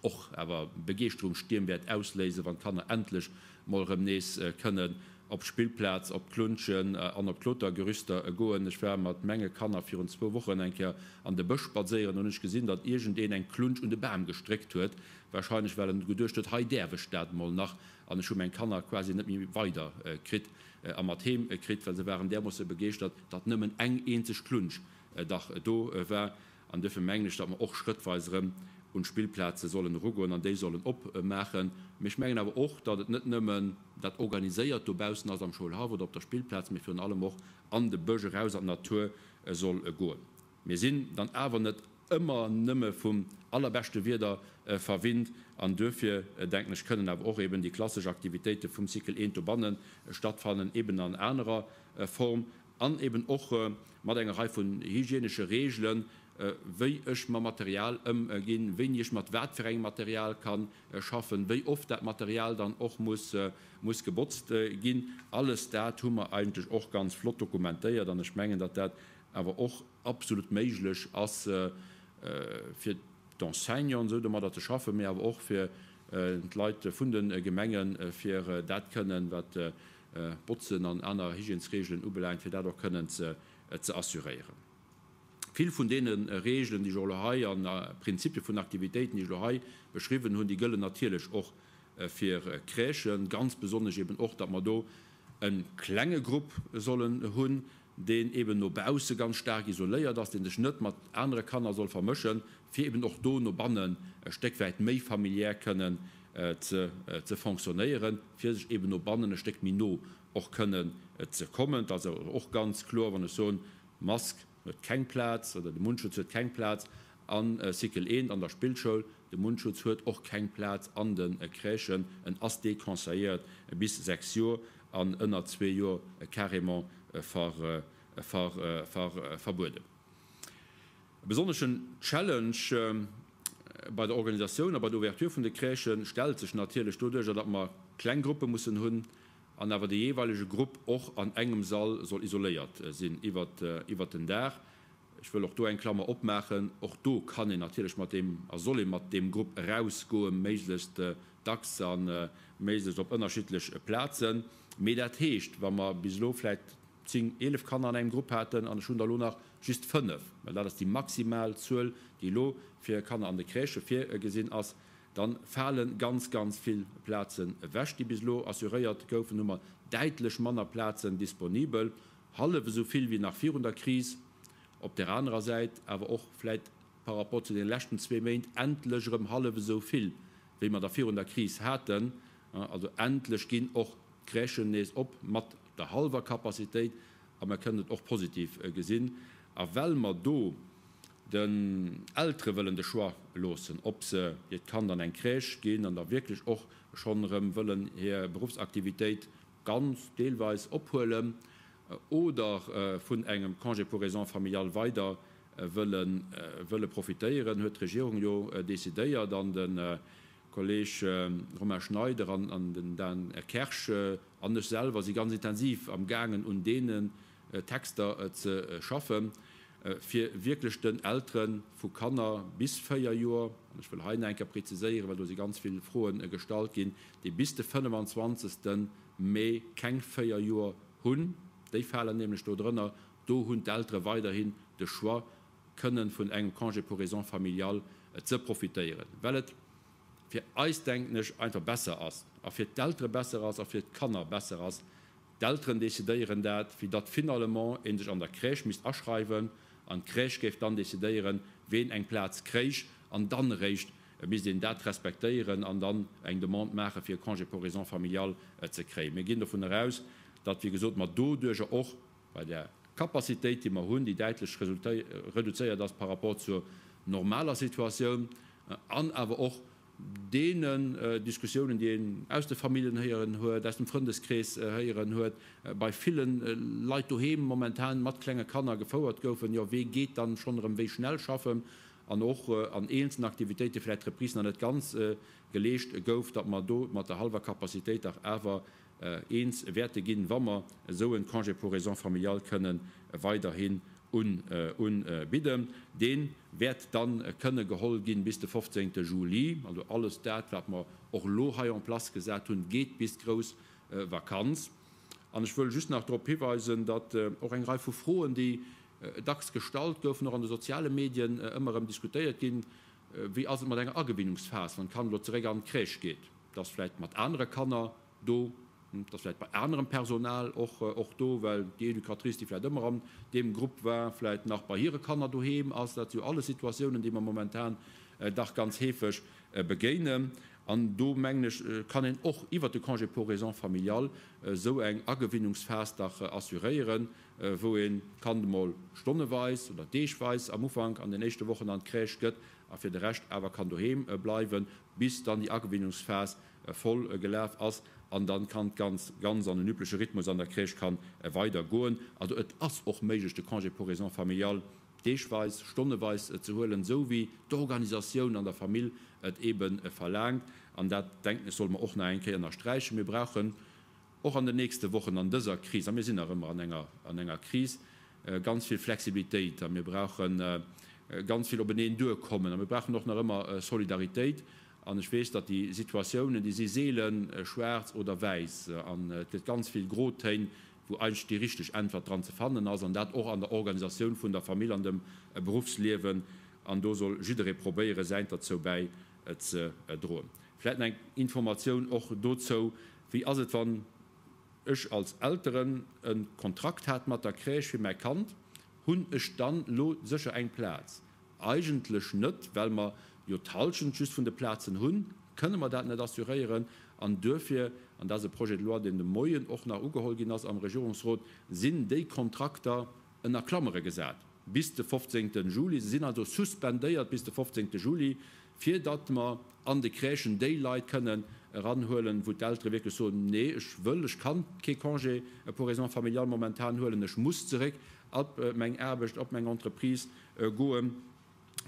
och awer Begeeschterungsstierm wäert ausléisen, wann d'Kanner endlech mol erëm nees kënnen op d'Spillplaz, op d'Klunschen an op d'Klotergerüster goen. Ech war mat menge Kanner virun zwou Wochen eng Kéier an de Bësch spadséieren. Do hunn ech gesinn, datt iergendeen eng Klunsch un de Bam gestréckt huet, warscheinlech well en geduecht huet, hei däerf ech dat mol nach. An ech hu meng Kanner quasi net méi weider kritt a mat heem kritt, well se waren därmoosse begeeschtert, datt nëmmen eng eenzeg Klunsch dach do war. An duerfir mengen ech, datt mer och schrëttweis erëm un d'Spillplaze sollen erugoen an déi sollen opmaachen. Mee ech mengen awer och, datt et net nëmmen dat Organiséiert dobaussen ass am Schoulhaff oder op der Spillplaz, mee virun allem och an de Bësch, eraus an d'Natur soll goen. Mir sinn dann awer net ëmmer nëmme vum allerbeschte Wieder verwinnt an duerfir, denken ech, kënnen awer och eben déi klassesch Aktivitéite vum Cycle eent dobanne stattfannen, eben an anerer Form an eben och mat enger Rei vun hygienesche Reegelen, wéi ech mam Material ëmginn, wéini ech mat wat fir engem Material ka schaffen, wéi oft dat Material dann och muss muss gebotzt ginn. Alles dat hu mer eigentlech och ganz flott dokumentéiert an ech mengen, datt dat awer och absolut méiglech ass fir d'Enseignanten esou domadder ze schaffen, mee awer och fir d'Leit vun de Gemengen, fir dat kënnen, wat Botzen an aner Hygiènesreegelen ubelaangt, fir dat och kënnen ze assuréieren. Vill vun deene Reegelen, déi ech och elo hei, an Prinzipie vun Aktivitéiten, déi ech elo hei beschriwwen hunn, déi gëllen natierlech och fir Crèchen, ganz besonnesch eben och, datt mer do e klenge Grupp sollen hunn, deen eben no bausse ganz staark isoléiert ass, dee sech net mat anere Kanner soll vermëschen, fir eben och do no bannen e Stéck wäit méi familiär kënnen ze fonctionnéieren, fir sech eben no bannen e Stéck méi no. och kënnen ze kommen. Et ass awer och ganz kloer, wann ech soen, d'Mask huet keng Plaz oder de Mundschutz huet keng Plaz a Cycle eent an der Spillschoul, de Mundschutz huet och keng Plaz an de Crèchen, en ass deconseilléiert bis 6 Joer an ënner zwee Joer carrément verbueden. E besonneschen Challenge bei der Organisatioun a bei der Ouverture vun de Crèchë stellt sech natierlech doduercher, datt mer kleng Gruppe mussen hunn an awer de jeeweilege Grupp och an engem Sall soll isoléiert sinn iwwert den Dag. Ech wëll och do eng Klammer opmaachen, Och do kann een natierlech mat deem a soll ee mat deem Grupp erausgoen, méiglechst dacks a méiglechst op ënnerschiddlech Plazen. Mee dat heescht, wa mer bis elo vläicht 10, 11 Kanner an engem Grupp haten an ech hunn der elo nach just 5, well dat ass déi maximal Zuel, déi elo fir Kanner an de Crèchë virgesinn ass, da fale ganz, ganz vill Plazen ewech, déi bis elo assuréiert goufen, hu mer däitlech manner Plazen disponibel, hallef esou vill wéi nach virun der Kris. Op där anerer Säit awer och vläit par rapport zu deene leschten zwee Méint endlech erëm hallef esou vill, wéi mer der virun der Kris haten. Also endlech ginn och d'Crèchen nees op mat der hallwer Capacitéit a mer kënnen et och positiv gesinn. A well mer do den Eltere wëllen de Choix loossen, ob se hiert Kand an eng Crèche ginn an da wierklech och schonn erëm wëllen hir Beruffsaktivitéit ganz, deelweis ophuelen oder vun engem Congé pour raisons familiales weider wëlle profitéieren, huet d'Regierung jo decidéiert an de Kolleg Romain Schneider an den Dan Kersch an ech selwer si ganz intensiv am gaangen un deenen Texter ze schaffen, fir wierklech den Eltere vu Kanner bis 4 Joer, an ech wëll hei nach eng Kéier preziséieren, well do si ganz vill Froen gestallt ginn, déi bis de 25. Mee keng 4 Joer hunn, déi falen nämlech do drënner, do hunn d'Eltere weiderhin de Choix, kënnen vun engem Congé pour raisons familiales ze profitéieren, well et fir eis, denken ech, einfach besser ass a fir d'Eltere besser ass a fir d'Kanner besser ass. D'Elteren decidéieren dat, wéi datt finalement ee sech an der Crèche misst aschreiwen an d'Crèche géif dann decidéieren, ween eng Plaz kréich an dann eréischt misst een dat respektéieren an dann eng Demande maache fir e Congé pour raisons familiales ze kréien. Mir ginn dovun eraus, datt, wéi gesot, mer doduerjer och bei där Capacitéit, déi mer hunn, déi däitlech reduzéiert ass par rapport zur normaler Situatioun, an awer och deenen Diskussiounen, déi een aus de Familljen héieren huet, aus dem Frëndeskrees héieren huet, bei ville Leit doheem momentan mat klenge Kanner gefouert goufen, jo, wee geet dann schonn erëm wéi schnell schaffen, an och an eenzelnen Aktivitéite vläicht d'Reprise nach net ganz geleescht gouf, datt mer do mat der hallwer Capacitéit dach awer eens wäerte ginn, wa mer esou en Congé pour raisons familiales kënnen weiderhin unbidden. Dee wäert dann kënne geholl ginn bis de 15. Juli. Also alles dat, wat mer och elo hei en place gesat hunn, geet bis d'grouss Vakanz. An ech wëll just nach drop hiweisen, datt och eng Rei vu Froen, déi dacks gestallt goufen, och an de soziale Medien ëmmer erëm diskutéiert ginn, Wéi ass et mat enger Agewinnungsphas, wann d'Kand elo zeréck an d'Crèche geet? Dass vläicht mat anere Kanner do, dass vläicht bei anerem Personal och och do, well déi Educatrice, déi vläicht ëmmer an deem Grupp war, vläicht nach bei hire Kanner doheem ass. Dat si jo alles Situatiounen, déi mer momentan dach ganz heefeg begéinen. An do, mengen ech, kann een och iwwert de Congé pour raisons familiales esou eng Agewinnungsphas dach assuréieren, wou een d'Kand emol stonneweis oder deegweis am Ufank an den éischte Wochen an d'Crèche gëtt a fir de Rescht awer kann doheem bleiwen, bis dann déi Agewinnungsphas voll gelaf ass an dann d'Kand ganz ganz an den übleche Rhythmus an der Crèche kann weider goen. Also et ass och méiglech de Congé pour raisons familiales deegweis, stonneweis ze huelen, esou wéi d'Organisatioun an der Famill et eebe verlaangt. An dat, denken ech, solle mer och nach eng Kéier ënnersträichen. Mir brauchen och an den nächste Wochen an dëser Kris, a mir sinn nach ëmmer an enger an enger Kris, ganz vill Flexibilitéit a mir brauche ganz vill openeen duerkommen a mir brauchen och nach ëmmer Solidaritéit. An ech weess, datt déi Situatiounen, déi si seele schwaarz oder wäiss an et gëtt ganz vill Grotéin, wou eigentlech déi richteg Äntwert dran ze fannen ass, an dat och an der Organisatioun vun der Famill an dem Beruffsliewen. An do soll jidderee probéieren, säint derzou bäi ze droen. Vläicht nach eng Informatioun och dozou, Wéi ass et, wann ech als Elteren e Kontrakt hat mat der Crèche fir mäi Kand? Hunn ech dann elo sécher eng Plaz? Eigentlech net, well mer jo d'Hallschent just vun de Plazen hunn, kënne mer dat net assuréieren. An duerfir an dat ass e Projet de loi, deen de Moien och nach ugeholl ginn ass am Regierungsrot, sinn déi Kontrakter ënner Klammere gesat bis de 15. Juli. Se sinn also suspendéiert bis de 15. Juli, fir datt mer an de Crèchen déi Leit kënnen eranhuelen, wou d'Eltere wierklech soen, Nee, ech wëll, ech kann kee Congé pour raisons familiales momentan huelen, ech muss zeréck op meng Aarbecht, op meng Entreprise goen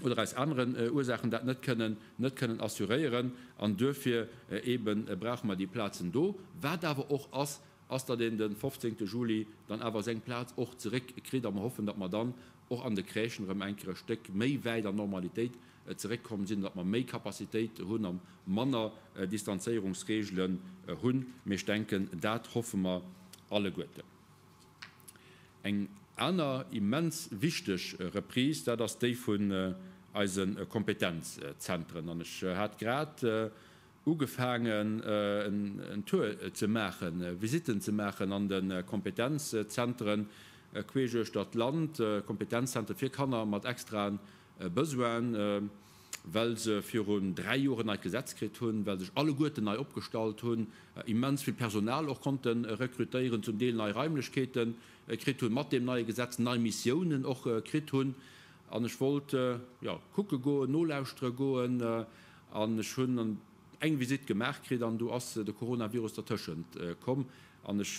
oder aus aneren Ursaachen dat net kënnen, net kënnen assuréieren. An duerfir eebe brauche mer déi Plazen do. Wat awer och ass, ass, datt een de 15. Juli dann awer seng Plaz och zeréck kritt a mer hoffen, datt mer dann och an de Crèchen erëm eng Kéier e Stéck méi wäit an d'Normalitéit zeréckkomm sinn, datt mer méi Capacitéit hunn a manner Distanzéierungsregelen hunn. Mee ech denken, dat hoffe mer alleguerten. Eng aner immens wichteg Reprise, dat ass déi vun eise Kompetenzzentren. An ech hat grad ugefaangen en Tour ze maachen, Visitten ze maachen an de Kompetenzzentren queesch uechter d'Land, Kompetenzzentren fir Kanner mat extraen Besoinen, well se virun 3 Joer en neit Gesetz kritt hunn, well sech alleguerten nei opgestallt hunn, immens vill Personal och konnte rekrutéieren, zum Deel nei Raimlechkeete kritt hunn, mat deem neie Gesetz nei Missiounen och kritt hunn. An ech wollt, jo, kucke goen, nolauschtere goen an ech hunn eng Visitt gemaach kritt an du ass de Coronavirus dertëschent komm an ech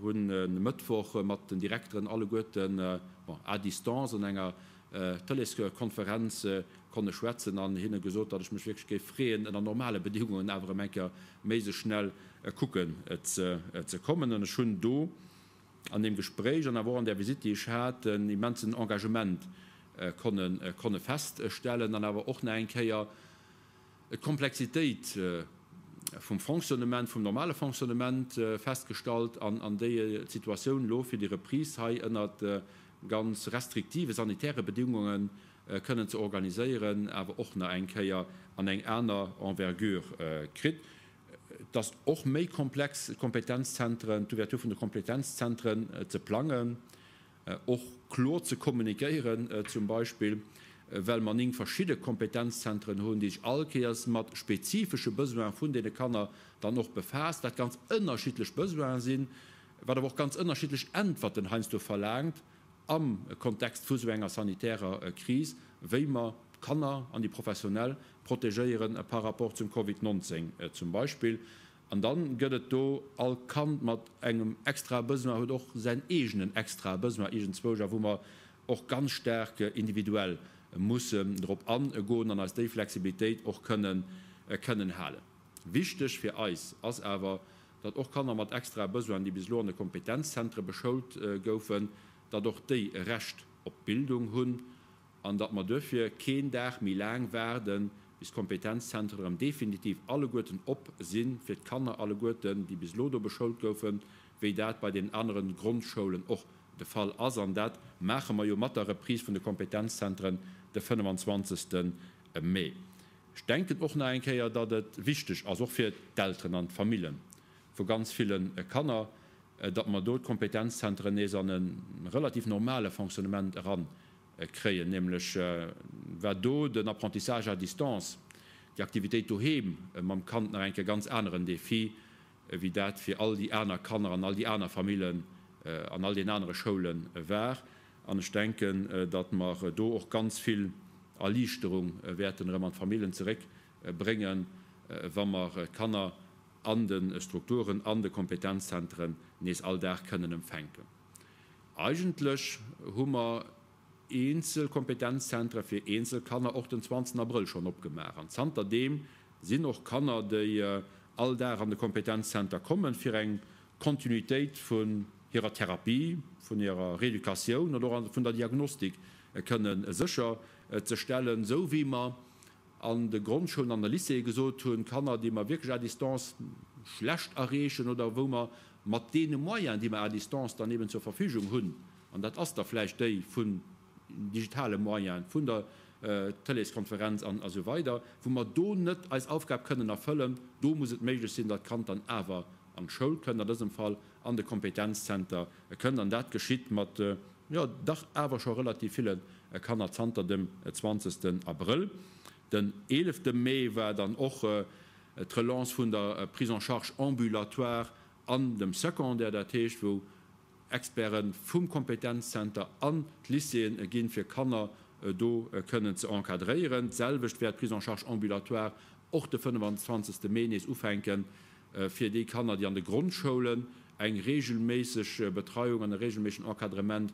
hunn e Mëttwoch mat den Direkteren alleguerten, bon, à distance an enger Tëleeskonferenz konne schwätzen an hinne gesot, datt ech mech wierklech géif freeën, ënner normale Bedingungen awer erëm eng Kéier méi sou schnell kucken ze kommen. An ech hunn do an deem Gespréich an awer och an där Visitt, déi ech hat, en immensen Engagement konne feststellen an awer och nach eng Kéier d'Komplexitéit vum Fonctionnement, vum normale Fonctionnement festgestallt an déi d'Situatioun elo fir déi Reprise hei ënnert ganz restriktive sanitäre Bedingunge kënnen ze organiséieren, awer och nach eng Kéier an eng aner Envergure kritt. Et ass och méi komplex, d'Kompetenzzentren, d'Ouverture vun de Kompetenzzentren ze plangen, och kloer ze kommunikéieren zum Beispill, well mer 9 verschidde Kompetenzzentren hunn, déi sech all Kéiers mat spezifesche Besoine vun deene Kanner dann och befaasst, wat ganz ënnerschiddlech Besoine sinn, wat awer och ganz ënnerschiddlech Äntwerten heiansdo verlaangt am Kontext vu sou enger sanitärer Kris, wéi mer d'Kanner an déi Professionell protegéiere par rapport zum Covid 19 zum Beispill. An dann gëtt et do, all Kand mat engem extrae Besoin huet och säin eegenen extrae Besoin iergendzwousch a wou mer och ganz staark individuell mussen drop agoen an eis déi Flexibilitéit och kënnen kënnen halen. Wichteg fir eis ass awer, datt och Kanner mat extrae Besoinen, déi bis elo an de Kompetenzzentre beschoult goufen, datt och déi e Recht op Bildung hunn an datt mer duerfir keen Dag méi laang waarden, bis d'Kompetenzzentren erëm definitiv alleguerten op sinn, fir d'Kanner alleguerten, déi bis elo do beschoult goufen, wéi dat bei deenen aneren Grondschoulen och de Fall ass. An dat maache mer jo mat der Reprise vun de Kompetenzzentren de 25. Mee. Ech denken och nach eng Kéier, datt et wichteg ass, och fir d'Elteren an d'Famille vu ganz ville Kanner, datt mer do d'Kompetenzzentren nees an e relativ normale Fonctionnement erakréien, nämlech war do den Apprentissage à distance, déi Aktivitéit doheem mam Kand nach eng Kéier ganz aneren Défi wéi dat fir all déi aner Kanner an all déi aner Famillen an all den anere Schoule war. An ech denken, datt mer do och ganz vill Erliichterung wäerten erëm an d'Famillen zeréckbréngen, wa mer d'Kanner an de Strukturen, an de Kompetenzzentren nees all Dag kënnen empfänken. Eigentlech hu mer eenzel Kompetenzzentre fir eenzel Kanner och den 20 Abrëll schonn opgemaach. An zanter deem sinn och Kanner, déi all Dag an de Kompetenzzenter kommen, fir eng Kontinuitéit vun hirer Therapie, vun hirer Reeducatioun oder och vun der Diagnostik kënne sécher ze stellen, esou wéi mer an de Grondschoulen an de Lycéeë gesot hunn, Kanner, déi mer wierklech à distance schlecht erreechen oder wou mer mat deene Moyens, déi mer à distance dann eben zur Verfügung hunn, an dat ass da vläicht déi vun digitale Moyenen, vun der Tëleeskonferenz an esou weider, wou mer do net eis Aufgab kënnen erfëllen, do muss et méiglech sinn, datt d'Kand dann awer an d'Schoul kënnt, an dësem Fall an de Kompetenzzenter kënnt. An dat geschitt mat, jo, dach awer scho relativ ville Kanner zanter dem 20. Abrëll. Den 11. Mee war dann och. d'Relance vun der Prise en charge ambulatoire an dem Secondaire, dat heescht wou Experte vum Kompetenzzenter an d'Lycéeën ginn, fir Kanner do kënnen ze encadréieren. D'selwecht wäert d'Prise en charge ambulatoire och de 25. Mee nees ufänken, fir déi Kanner, déi an de Grondschoulen eng reegelméisseg Betreiung an e reegelméissegen Encadrement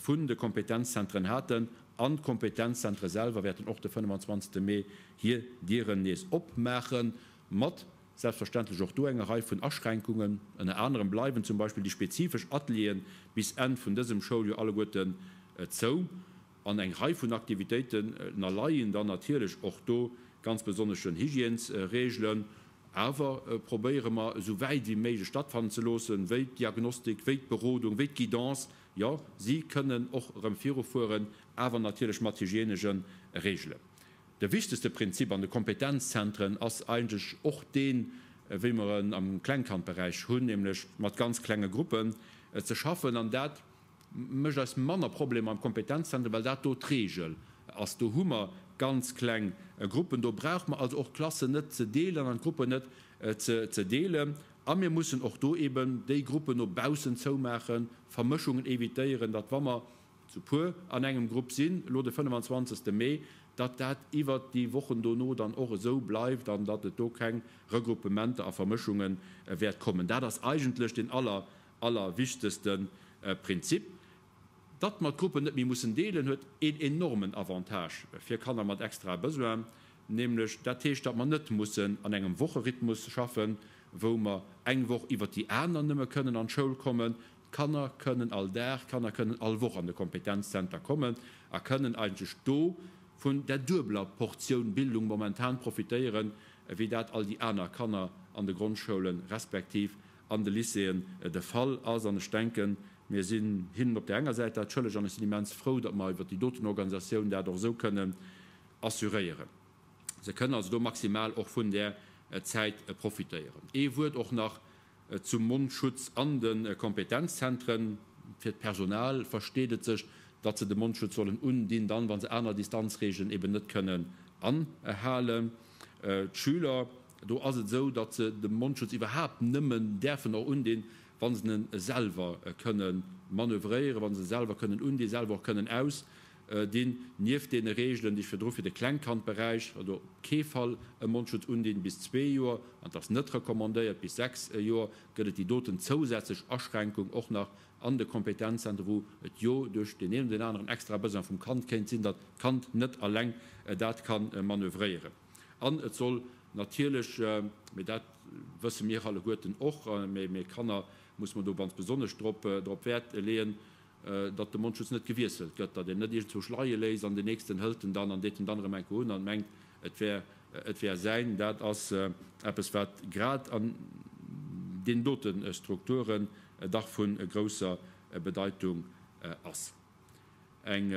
vun de Kompetenzzentren haten. An d'Kompetenzzentre selwer wäerten och de 25. Mee hir Dieren nees opmaachen, mat selbstverständlech och do enger Rei vun Aschränkungen. Ënner anerem bleiwen zum Beispill déi spezifesch Atelieren bis Enn vun dësem Schouljoer alleguerten zou. An eng Rei vun Aktivitéiten ënnerleien dann natierlech och do ganz besonneschen Hygiènesreegelen. Awer probéiere mer, esou wäit wéi méiglech stattfannen ze loossen, wéi d'Diagnostik, wéi d'Berodung, wéi d'Guidance. Jo, si kënnen och erëm virufueren, awer natierlech mat hygiènesche Reegelen. De wichtegste Prinzip an de Kompetenzzentren ass eigentlech och deen, wéi mer en am Klengkandberäich hunn, nämlech mat ganz klenge Gruppen ze schaffen. An dat mécht eis manner Problemer am Kompetenzzentrum, well dat do d'Regel ass. Do hu mer ganz kleng Gruppen. Do brauche mer also och d'Klassen net ze deelen an d'Gruppen net ze deelen. A mir mussen och do eben déi Gruppen no baussen zoumaachen, Vermëschungen évitéieren, datt wa mer zu puer an engem Grupp sinn, elo de 25. Mee, datt dat iwwert déi Wochen dono dann och esou bleift an datt et do keng Regruppementer a Vermëschunge wäert kommen. Dat ass eigentlech deen aller, allerwichtegste Prinzip. Datt mer d'Gruppen net méi mussen deelen, huet een enormen Avantage fir Kanner mat extrae Besoinen, nämlech dat heescht, datt mer net mussen an engem Wocherhythmus schaffen, wou mer eng Woch iwwert déi aner nëmme kënnen an d'Schoul kommen. D'Kanner kënnen all Dag, d'Kanner kënnen all Woch an de Kompetenzzenter kommen a kënnen eigentlech do vun der duebeler Portioun Bildung momentan profitéieren, wéi dat all déi aner Kanner an de Grondschoulen respektiv an de Lycéeën de Fall ass. An ech denken, mir sinn hinnen op där enger Säit dat schëlleg an ech sinn immens frou, datt mer iwwert déi doten Organisatioun dat och esou kënnen assuréieren. Se kënnen also do maximal och vun där Zäit profitéieren. Ee Wuert och nach zum Mondschutz an de Kompetenzzentren. Fir d'Personal versteet et sech, datt se de Mondschutz sollen undinn, dann, wa se aner Distanzreegelen eben net kënnen anhalen. D'Schüler, do ass et esou, datt se de Mondschutz iwwerhaapt nëmmen däerfen och undinn, wa se en selwer kënne manövréieren, wa se e selwer kënnen undinn, selwer och kënnen ausdinn. Nieft deene Reegelen, déi ech virdru fir de Klengkandberäich, also op kee Fall e Mondschutz undinn bis zwee Joer, an et ass net recommandéiert bis 6 Joer, gëtt et déi doten zousätzlech Aschränkung och nach an de Kompetenzzentren, wou et jo duerch deen een oder deen aneren extra Besoin vum Kand kéint sinn, datt d'Kand net alleng dat ka manövréieren. An et soll natierlech, mee dat wësse mir alleguerten och, mee Kanner muss mer do ganz besonnesch drop Wäert leeën, datt de Mondschutz net gewiesselt gëtt, datt een net iergendzwousch leie léisst an deen nächsten hëlt en dann an deet en dann erëm eng Kéier un an mengt, et wär et wär säin. Dat ass eppes, wat grad an deenen dote Strukturen dach vu grousser Bedeitung ass. Eng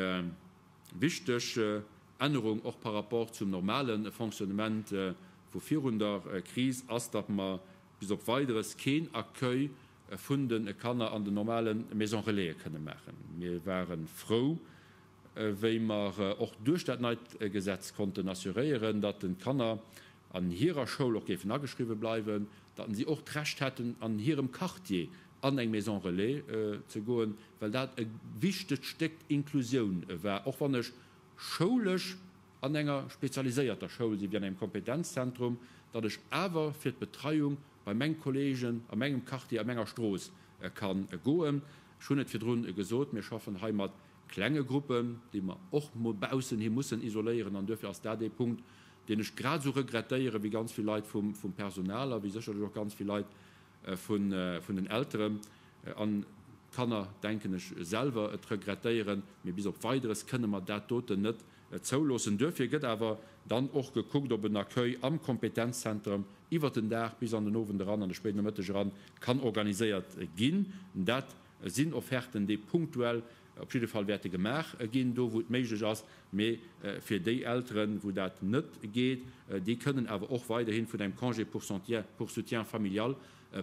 wichteg Ännerung och par rapport zum normale Fonctionnement vu virun der Kris ass, datt mer bis op Weideres keen Accueil vun de Kanner an den normale Maisons Relaisen kënne maachen. Mir ware frou, wéi mer och duerch dat neit Gesetz konnten assuréieren, datt d'Kanner an hirer Schoul och géifen ageschriwwe bleiwen, datt si och d'Recht hätten, an hirem Quartier an eng Maison relais ze goen, well dat e wichtegt Stéck Inklusioun war, och wann ech schoulesch an enger spezialiséierter Schoul sinn, wéi an engem Kompetenzzentrum, datt ech awer fir d'Betreiung bei meng Kollegen a mengem Quartier, a menger Strooss ka goen. Ech hunn et virdrun gesot, mir schaffen hei mat klenge Gruppen, déi mer och no baussen hi mussen isoléieren, an duerfir ass dat ee Punkt, deen ech grad esou regrettéiere wéi ganz vill Leit vum Personal a wéi sécherlech och ganz vill Leit vun den Elteren an d'Kanner, denken ech, selwer et regrettéieren. Mee bis op Weideres kënne mer dat doten net zouloossen. Duerfir gëtt awer dann och gekuckt, ob en Accueil am Kompetenzzentrum iwwert den Dag bis an den Owend eran, an de spéiden Nomëtteg eran, kann organiséiert ginn. Dat sinn Offerten, déi punktuell op jidde Fall wäerte gemaach ginn, do wou et méiglech ass. Mee fir déi Elteren, wou dat net geet, déi kënnen awer och weiderhi vun engem Congé pour soutien familial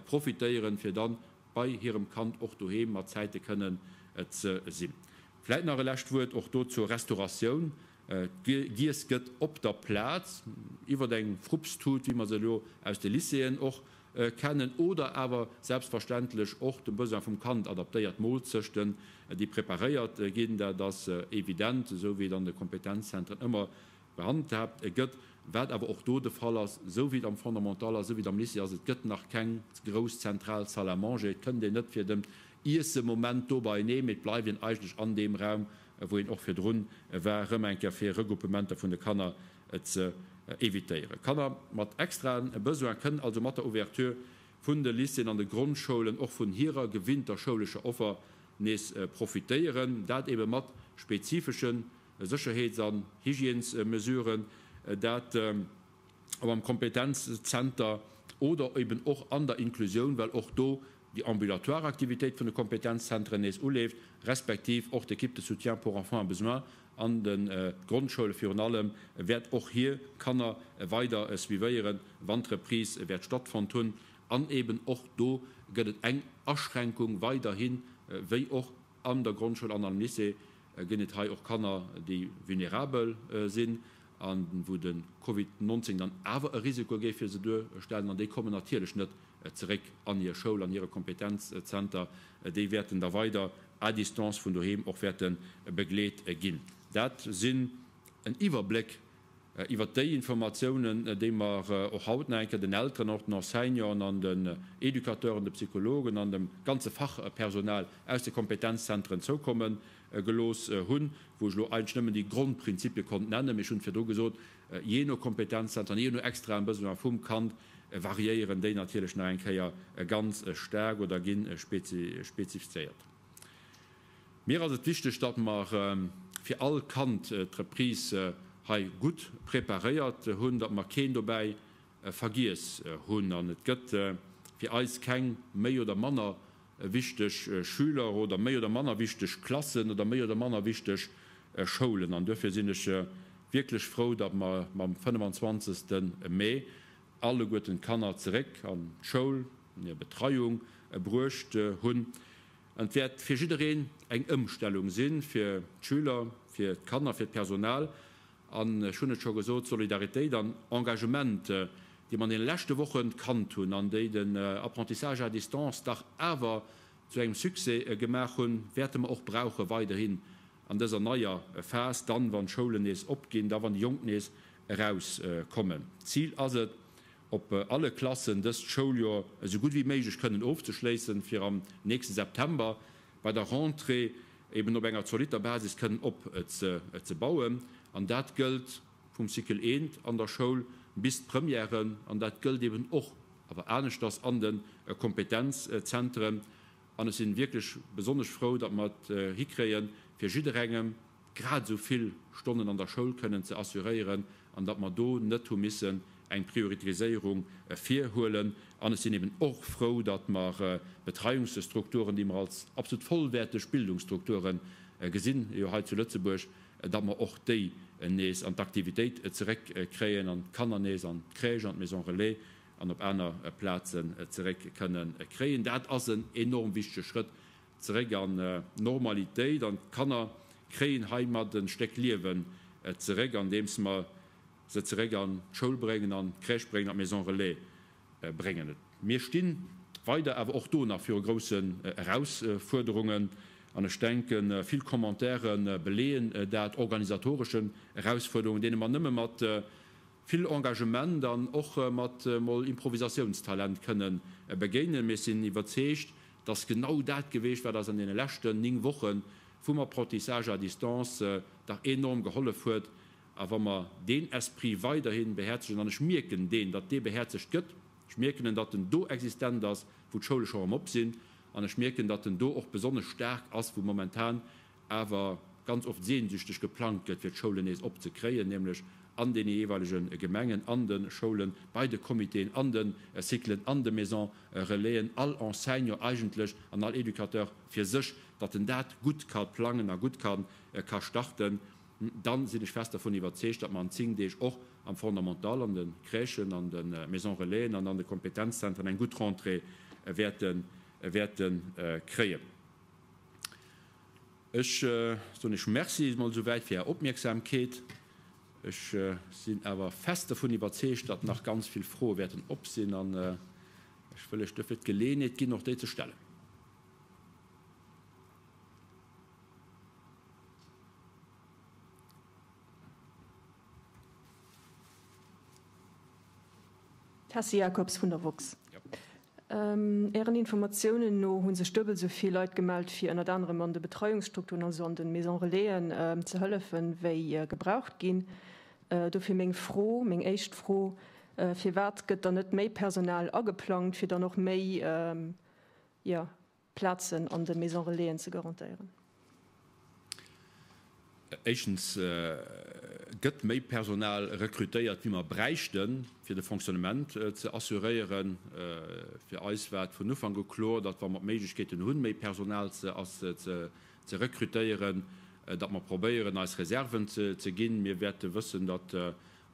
profitéieren, fir dann bei hirem Kand och doheem mat Zäite kënnen ze sinn. Vläit nach e lescht Wuert och do zur Restauratioun. Giess gëtt op der Plaz iwwer eng Frupstut, wéi mer se elo aus de Lycéeën och kennen, oder awer selbstverständlech och dem Besoin vum Kand adaptéiert Moolzechten, déi preparéiert ginn. Dat ass evident, esou wéi et an de Kompetenzzentren ëmmer gehandhaabt gëtt. Wat awer och do de Fall ass, esou wéi et am Fondamental ass, esou wéi et am Lycée ass, et gëtt nach keng grouss zentral Salle à manger. Et kënnt een net fir den Iessemoment do beienee, mee et bleift een eigentlech an deem Raum, wou een och virdrun war, erëm eng Kéier fir Regruppementer vun de Kanner ze evitéieren. Kanner mat extraen Besoin kënnen also mat der Ouverture vun de Lycéeën an de Grondschoulen och vun hirer gewinnter schoulescher Offer nees profitéieren, dat ebe mat spezifesche Sécherheets an Hygiènesmesuren, dat ob am Kompetenzzenter oder eben och an der Inklusioun, well och do déi ambulatoire Aktivitéit vun de Kompetenzzentren nees uleeft, respektiv och d'Équipe de soutien pour enfants en besoin an de Grondschoule virun allem wäert och hir Kanner weider suivéieren, wann d'Reprise wäert stattfonnt hunn. An eben och do gëtt et eng Aschränkung weiderhin, wéi och an der Grondschoul an am Lycée ginn et hei och Kanner, déi vulnerabel sinn a wou de Covid 19 dann awer e Risiko géif fir se duerstellen. An déi kommen natierlech net zeréck an hir Schoul, an hire Kompetenzzenter. Déi wäerten da weider à distance vun doheem och wäerte begleet ginn. Dat sinn en Iwwerbléck iwwert déi Informatiounen, déi mer och haut nach eng Kéier den Elteren, och den Enseignanten an den Educateuren, de Psychologen an dem ganze Fachpersonal aus de Kompetenzzentren zoukomme gelooss hunn, wou ech elo eigentlech nëmmen déi Grondprinzipie konnt nennen. Mee ech hunn et virdru gesot, jee no Kompetenzzenter an jee no extraem Besoin vum Kand variéieren déi natierlech nach eng Kéier ganz staark oder gi spezifizéiert. Mir ass et wichteg, datt mer fir all Kand d'Reprise hei gutt preparéiert hunn, datt mer keen dobäi vergiess hunn. An et gëtt fir eis keng méi oder manner wichteg Schüler oder méi oder manner wichteg Klassen oder méi oder manner wichteg Schoulen. An duerfir sinn ech wierklech frou, datt mer mam 25. Mee alleguerten d'Kanner zeréck an d'Schoul, an hir Betreiung bruecht hunn. An et wäert fir jiddereen eng Ëmstellung sinn, fir d'Schüler, fir d'Kanner, fir d'Personal. An ech hunn et scho gesot, Solidaritéit an Engagement, déi mer an deene leschte Woche kannt hunn an déi den Apprentissage à distance dach awer zu engem Succès gemaach hunn, wäerte mer och brauche weiderhin an dëser neier Phas, dann, wann d'Schoulen nees opginn, da wann déi Jonk nees erauskommen. D'Zil ass et, op alle Klassen dëst Schouljoer esou gutt wéi méiglech kënnen ofzeschléissen, fir am nächste September bei der Rentrée eben op enger zolitter Basis kënnen opzebauen. An dat gëllt vum Cycle I an der Schoul bis d'Premièren, an dat gëllt eben och, awer aneschters, an de Kompetenzzentren. An ech si wierklech besonnesch frou, datt mer et hikréien, fir jidderengem grad esou vill Stonnen an der Schoul kënnen ze assuréieren an datt mer do net hu missen eng Prioritéiséierung virhuelen. An ech sinn eben och frou, datt mer d'Betreiungsstrukturen, déi mer als absolut vollwäerteg Bildungsstrukture gesinn, jo hei zu Lëtzebuerg, datt mer och déi nees an d'Aktivitéit zeréckkréien an d'Kanner nees an d'Crèche, an d'Maison relais an op aner Plazen zeréck kënnen kréien. Dat ass en enorm wichtege Schrëtt Zeréck an d'Normalitéit an d'Kanner kréien heimat en Stéck Liewen zeréck, andeems mer se zeréck an d'Schoul bréngen, an d'Crèche bréngen, an d'Maison Relais bréngen. Mir sti weider awer och do nach viru groussen Erausfuerderungen an ech denken, vill Commentaire beleeën dat, organisatoreschen Erausfuerderungen, deene mer nëmme mat vill Engagement an och mat mol Improvisatiounstalent kënne begéinen. Mee ech sinn iwwerzeegt, dass genau dat geweecht, wat eis an deene leschten 9 Woche vum Apprentissage à distance dach enorm gehollef huet. A wa mer deen Esprit weiderhi behäerzegen, an ech mierken deen, datt dee behäerzegt gëtt, ech mierken en, datt en do existent ass, wou d'Schoule scho erëm op sinn, an ech mierken, datt en do och besonnesch staark ass, wou momentan awer ganz oft sehnsüchteg geplangt gëtt, fir d'Schoulen nees opzekréien, nämlech an deene jeeweilege Gemengen, an de Schoulen, bei de Comitéen, an de Cyclen, an de Maisons Relaisen, all Enseignant eigentlech an all Educateur fir sech, datt en dat gutt ka plangen a gutt ka ka starten, dann sinn ech fest dervun iwwerzeegt, datt mer an 10 Deeg och am Fondamental, an de Crèchen, an de Maisons Relaisen an an de Kompetenzzentren eng gutt Rentrée wäerte wäerte kréien. Ech soen Iech Merci emol esouwäit fir Är Opmierksamkeet. Ech sinn awer fest dovun iwwerzeegt, datt nach ganz vill Froe wäerten op sinn an ech wëll Iech duerfir d'Geleeënheet ginn, och déi ze stellen. Tessy Jacobs vun der woxx. Ären Informatiounen no hu sech duebel esou vill Leit gemellt, fir ënnert anerem an de Betreiungsstrukturen, also an de Maison Relaisen, ze hëllefen, wéi gebraucht ginn. Dofir meng Fro, meng éischt Fro, Firwat gëtt dann net méi Personal ageplangt, fir dann och méi, jo, Plazen an de Maison Relaisen ze garantéieren? Éischtens gëtt méi Personal rekrutéiert, wéi mer bräichten, fir de Fonctionnement ze assuréieren. Fir eis war et vun Ufank u kloer, datt wa mer d'Méiglechkeeten hunn, méi Personal ze rekrutéieren, datt mer probéieren, eis Reserven ze ginn. Mir wäerte wëssen, datt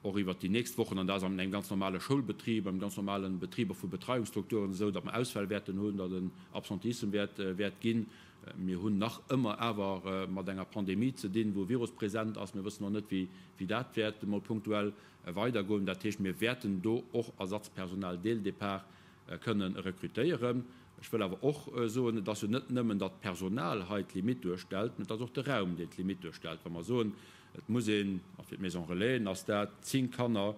och iwwert déi nächst Wochen, an dat ass an engem ganz normale Schoulbetrib, am ganz normale Betrib och vu Betreiungsstrukturen esou, datt mer Ausfäll wäerten hunn, datt en Absenteissem wäert wäert ginn. Mir hunn nach ëmmer awer mat enger Pandemie ze dinn, wou e Virus present ass. Mir wëssen och net, wéi wéi dat wäert emol punktuell weidergoen. Dat heescht, mir wäerten do och Ersatzpersonal dès le départ kënnen rekrutéieren. Ech wëll awer och soen, et ass jo net nëmmen, datt d'Personal hei d'Limitt duerstellt, mä et ass och de Raum, deen d'Limitt duerstellt. Wa mer soen, Et muss een, a fir d'Maison Relaisen ass dat 10 Kanner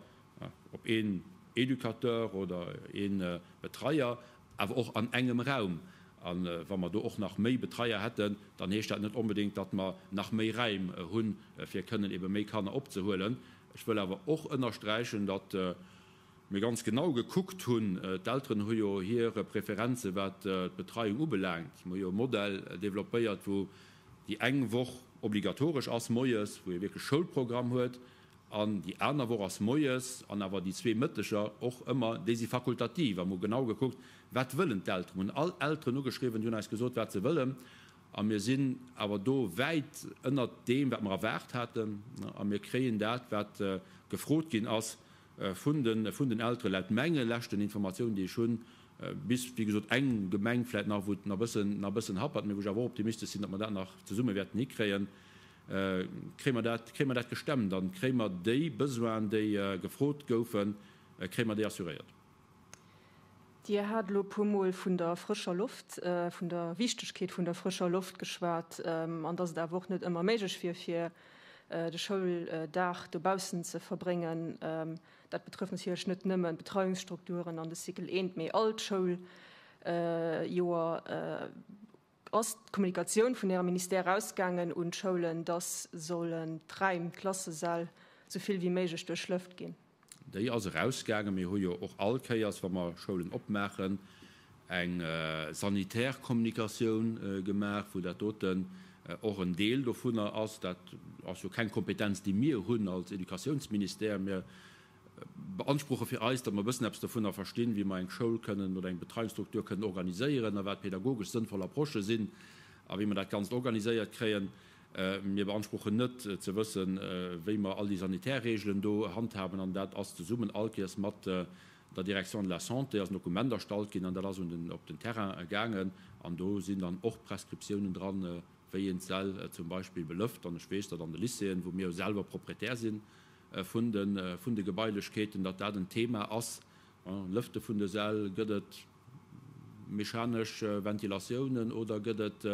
op een Educateur oder ee Betreier, awer och an engem Raum. A wa mer do och nach méi Betreier hätten, dann heescht dat net onbedéngt, datt mer nach méi Räim hunn, fir kënnen ebe méi Kanner opzehuelen. Ech wëll awer och ënnersträichen, datt mir ganz genau gekuckt hunn, d'Elteren hu jo hir Preferenze wat d'Betreiung ubelaangt. Mir hu jo e Modell developpéiert, wou déi eng Woch obligatoresch ass moies, wou ee wierklech Schoulprogramm huet, an déi aner Woch ass moies an awer déi zwee Mëtteger och ëmmer, déi si fakultativ. A mir hu genau gekuckt, wat wëllen d'Elteren. Mir hunn all Elteren ugeschriwwen, déi hunn eis gesot, wat se wëllen. A mir sinn awer do wäit ënnert deem, wat mer erwaart haten. A mir kréien dat, wat gefrot ginn ass vun den Elteren, laut menge leschten Informatiounen, déi ech hunn, Bis, wéi gesot, eng Gemeng vläicht nach, wou et nach e bëssen happert, mee wou ech awer och optimistesch sinn, datt mer dat nach zesumme wäerten hikréien, kréie mer dat, kréie mer dat gestemmt an kréie mer déi Besoinen, déi gefrot goufen, kréie mer déi assuréiert. Dir hat elo e puermol vun der frëscher Loft, vun der Wichtegkeet vun der frëscher Loft geschwat an datt et awer och net ëmmer méiglech wier, fir de Schouldag dobaussen ze verbréngen. Dat betrëfft natierlech net nëmmen d'Betreiungsstrukturen an de Cycle I, mee all d'Schouljoer. Ass d'Kommunikatioun vun Ärem Ministère erausgaangen un d'Schoulen, dass sollen d'Räim, d'Klassesäll sou vill wéi méiglech duerchlëft ginn? Déi ass erausgaangen. Mir hu jo och all Kéiers, wa mer Schoulen opmaachen, eng sanitär Kommunikatioun gemaach, wou dat doten och en Deel dovunner ass. Dat ass jo keng Kompetenz, déi mir hunn als Educatiounsministère. Mir beanspruche fir eis, datt mer e bëssen eppes dovunner verstinn, wéi mer eng Schoul kënnen oder eng Betreiungsstruktur kënnen organiséieren a wat pedagogesch sënnvoll Approchë sinn a wéi mer dat Ganzt organiséiert kréien. Mir beanspruchen net ze wëssen, wéi mer all déi sanitär Regeln do handhaben an dat ass zesummen allkéiers mat der Direction de la Santé ass en Dokument erstallt ginn an dat ass un den, op den Terrain gaangen an do sinn dann och Prescriptiounen dran, wéi een d'Säll zum Beispill belëft. An ech weess, datt an de Lycéeën, wou mir jo selwer Proprietär si vun de, vun de Gebailechkeeten, datt dat en Thema ass, Lëfte vun de Säll, gëtt et mechanesch Ventilatiounen oder gëtt et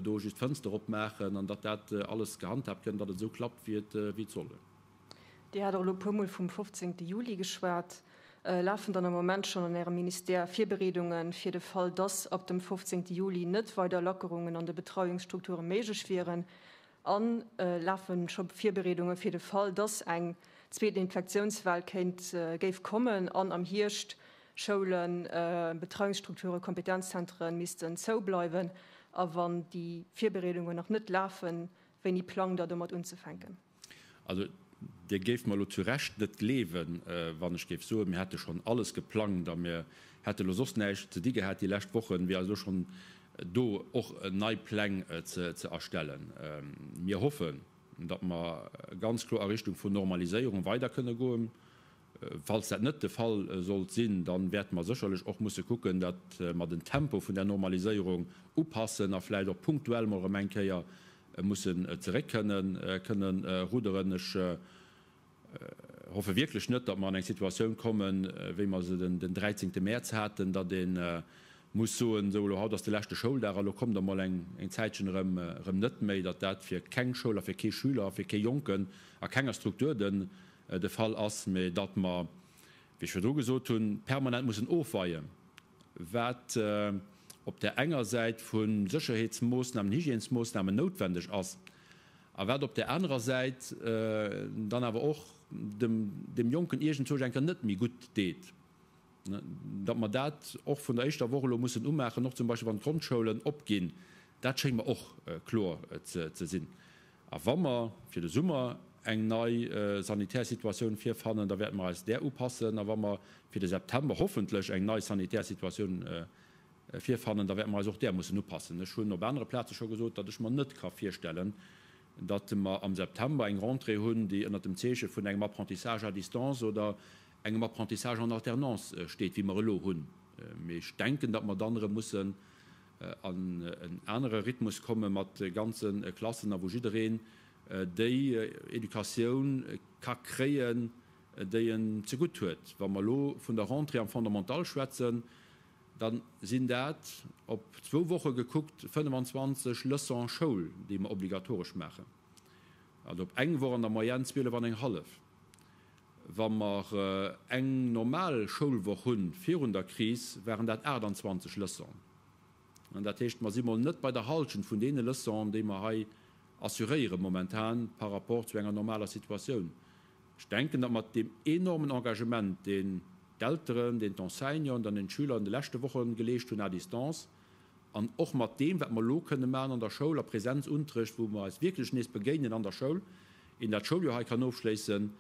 do just Fënster opmaachen an datt dat alles gehandhaabt gëtt an datt et esou klappt, wéi et, wéi et soll. Dir hat och elo e puermol vum 15. Juli geschwat. Lafen dann am Moment schonn an Ärem Ministère Virbereedunge fir de Fall, dass ab dem 15. Juli net weider Lackerungen an de Betreiungsstrukture méiglech wieren? A lafe scho Virbereedunge fir de Fall, dass eng zweet Infektiounswell kéint, géif kommen an am Hierscht Schoulen, Betreiungsstrukture, Kompetenzzentere missten zoubleiwen? A wann déi Virbereedungen nach net lafen, wéini plangt Der domat unzefänken? Also, Dir géift mer elo zu Recht net gleewen, wann ech géif soen, mir hätte schonn alles geplangt a mir hätte elo soss näischt ze di gehat déi lescht Wochen, wéi eis elo schonn do och nei Pläng ze erstellen. Mir hoffen, datt mer ganz kloer a Richtung vun Normaliséierung weider kënne goen. Falls dat net de Fall sollt sinn, da wäerte mer sécherlech och musse kucken, datt mer den Tempo vun där Normaliséierung upassen a vläicht och punktuell mol erëm eng Kéier. mussen zeréck kënnen kënnen rudderen. Ech hoffe wierklech net, datt mer an eng Situatioun kommen, wéi mer se den 13 Mäerz haten, datt ee muss soen, esou elo haut ass de leschte Schouldag a lo kommt der mol eng Zäitchen erëm erëm net méi, datt dat fir keng Schoul a fir kee Schüler a fir kee Jonken a kenger Struktur den de Fall ass, mä datt mer, wéi ech virdru gesot hunn, permanent mussen ofweien, wat op där enger Säit vu Sécherheetsmoossnamen, Hygiènesmoossnamen noutwendeg ass a wat op där anerer Säit dann awer och dem Jonken iergendzwousch eng Kéier net méi gutt deet, datt mer dat och vun der éischter Woch elo mussen umaachen, och zum Beispill wann d'Grondschoulen opginn, dat schéngt mer och kloer ze sinn. A wa mer fir de Summer eng nei sanitär Situatioun virfannen, da wäerte mer eis där upassen. A wa mer fir de September hoffentlech eng nei sanitär Situatioun virfannen, da wäerte mer eis och där mussen upassen. Ech hunn op anere Plaze scho gesot, datt ech mer net ka virstellen, datt mer am September eng Rentrée hunn, déi ënnert dem Zeeche vun engem Apprentissage à distance oder engem Apprentissage en alternance steet, wéi mer elo hunn. Mee ech denken, datt mer dann erëm mussen an en anere Rhythmus komme mat ganze Klassen a wou jiddereen déi Educatioun ka kréien, déi en zegutt huet. Wa mer elo vun der Rentrée am Fondamental schwätzen, da sinn dat op zwou Woche gekuckt 25 Leçons Schoul, déi mer obligatoresch maachen, also op eng Woch an der Moyenne 12 an eng hallef. Wa mer eng normal Schoulwoch hunn, virun der Kris waren dat 28 Leçons. Dat heescht, mer si mol net bei der Halschent vun deene Leçons, déi mer hei assuréiere momentan par rapport zu enger normaler Situatioun. Ech denken, datt mat deem enormen Engagement, deen d'Elteren, deen d'Enseignanten an deen d'Schüler an de leschte Woche geleescht hunn à distance, an och mat deem, wat mer elo kënne maachen an der Schoul a Präsenzunterricht, wou mer eis wierklech nees begéinen an der Schoul, een dat Schouljoer hei kann ofschléissen.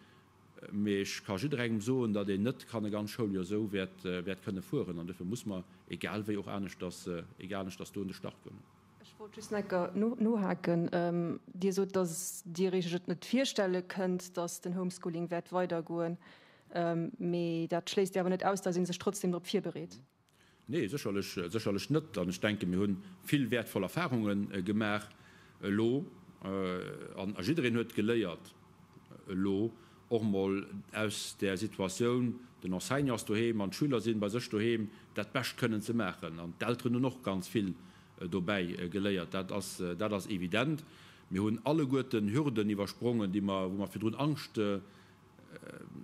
Mee ech ka jidderengem soen, datt een net kann e ganz Schouljoer esou wäert wäert kënne fueren. An dofir muss mer, egal wéi, och aneschters, aneschters do un de Start goen. Ech wollt just nach eng Kéier nohaken. Dir sot, datt Dir Iech et net virstelle kënnt, datt den Homeschooling wäert weidergoen. Mee dat schléisst jo awer net aus, datt ee sech trotzdem drop virbereet. Nee, sécherlech, sécherlech net. An ech denken, mir hu vill wäertvoll Erfahrunge gemaach elo. An jiddereen huet geléiert elo och mol aus där Situatioun, den Enseignant ass doheem an d'Schüler sinn bei sech doheem, dat Bescht kënnen ze maachen. An d'Elteren hunn och ganz vill dobäi geléiert. Dat ass, dat ass evident. Mir hunn alleguerten Hürden iwwersprongen, déi mer, wou mer virdrun Angscht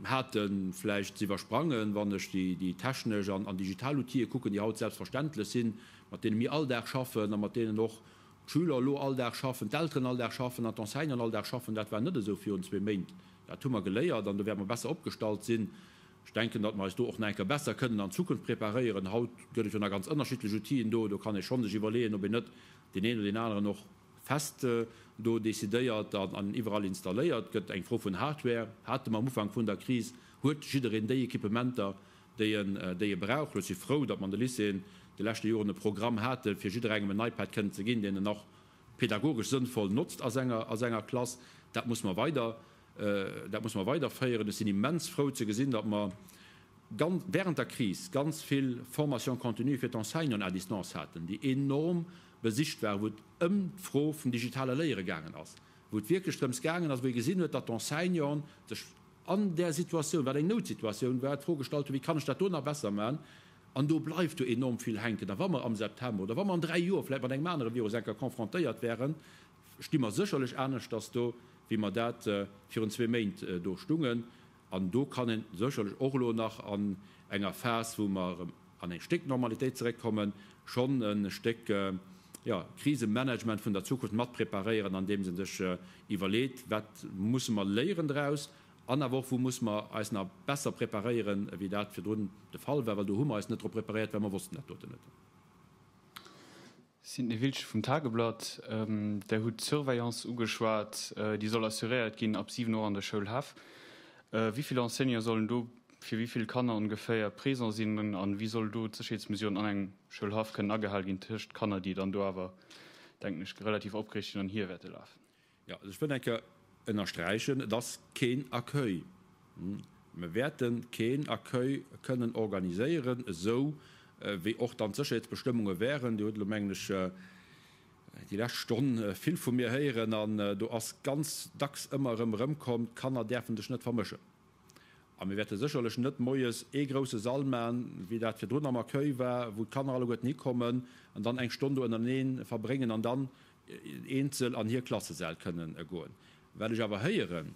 haten, vläicht ze iwwersprangen, wann ech déi technesch an digital Outile kucken, déi haut selbstverständlech sinn, mat deene mir all Dag schaffen a mat deenen och d'Schüler elo all Dag schaffen, d'Elteren all Dag schaffen an d'Enseignanten all Dag schaffen. Dat war net esou virun zwee Méint. Dat hu mer geléiert an do wäerte mer besser opgestallt sinn. Ech denken, datt mer eis do och nach eng Kéier besser kënnen an d'Zukunft preparéieren. Haut gëtt et jo nach ganz ënnerschiddlech Outile do. Do kann ee schonn sech iwwerleeën, ob een net deen een oder deen aneren och fest do decidéiert an iwwerall installéiert gëtt. Eng Fro vun Hardware hate mer am Ufank vun der Kris. Huet jiddereen déi Equipementer, déi en, déi e brauch? Ech si frou, datt mer an de Lycéeën de leschte Joren e Programm hate fir jidderengem en iPad kënnen ze ginn, deen en och pedagogesch sënnvoll notzt a senger, a senger Klass. Dat muss mer weider, dat muss mer weiderféieren. Ech sinn immens frou ze gesinn, datt mer während der Kris ganz vill Formation continue fir d'Enseignanten à distance haten, déi enorm besicht waren, wou et ëm d'Fro vum digitale Léiere gaangen ass, wou et wierklech drëms gaangen ass, wou ee gesinn huet, datt d'Enseignanten sech an där Situatioun, wat eng Noutsituatioun war, d'Fro gestallt hunn, wéi kann ech dat do nach besser maachen? An do bleift jo enorm vill hänken. A wa mer am September oder wa mer an dräi Joer vläicht mat engem anere Virus enker confrontéiert wären, sti mer sécherlech aneschters do, wéi mer dat virun zwee Méint do stungen. An do kann een sécherlech och elo nach an enger Phas, wou mer erëm an eng Stéck Normalitéit zeréckkommen, schonn e Stéck, jo, Krisemanagement vun der Zukunft mat preparéieren, andeems ee sech iwwerleet, wat musse mer léieren draus an awer och, wou musse mer eis nach besser preparéieren, wéi dat virdrun de Fall war, well do hu mer eis net drop preparéiert, well mer wossten dat doten net. Sidney Wiltsch vum Tageblatt, Der hutt d'Surveillance ugeschwat, déi soll assuréiert ginn ab 7 Auer an de Schoulhäff. Wéi vill Enseignante sollen do fir wéi vill Kanner ongeféier présent sinn an wéi soll do d'Sécherheetsmesuren an engem Schoulhaff kënnen agehal ginn tëscht Kanner, déi dann do awer, denken ech, relativ opgereegt sinn an hier wäerte lafen? Jo, also ech wëll eng Kéier ënnersträichen, et ass keen Accueil. Mir wäerte keen Accueil kënnen organiséieren, esou wéi och dann d'Sécherheetsbestëmmunge wären. Dir hutt elo, mengen ech, Déi lescht Stonn vill vu mir héieren, an do ass ganz dacks ëmmer erëm erëmkomm, d'Kanner däerfe sech net vermëschen. A mir wäerte sécherlech net moies ee grousse Sall man, wéi dat virdrun am Accueil war, wou d'Kanner alleguerten hikommen an dann eng Stonn do ënnerenee verbréngen an dann eenzel an hir Klassesäll kënnen goen. Well ech awer héieren,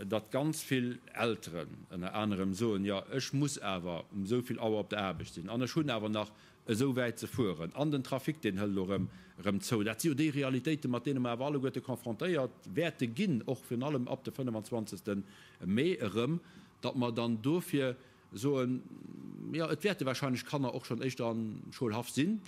datt ganz vill Elteren ënner anerem soen, jo ech muss awer um esou vill Auer op der Aarbecht sinn an ech hunn awer nach esou wäit ze fueren an den Trafic deen hëlt elo erëm erëm zou. Dat si jo déi Realitéiten, mat deene mer awer alleguerte confrontéiert wäerte ginn, och virun allem ab de 25. Mee erëm, datt mer dann dofir soen, jo et wäerte wahrscheinlech Kanner och schonn éischter am Schoulhaff sinn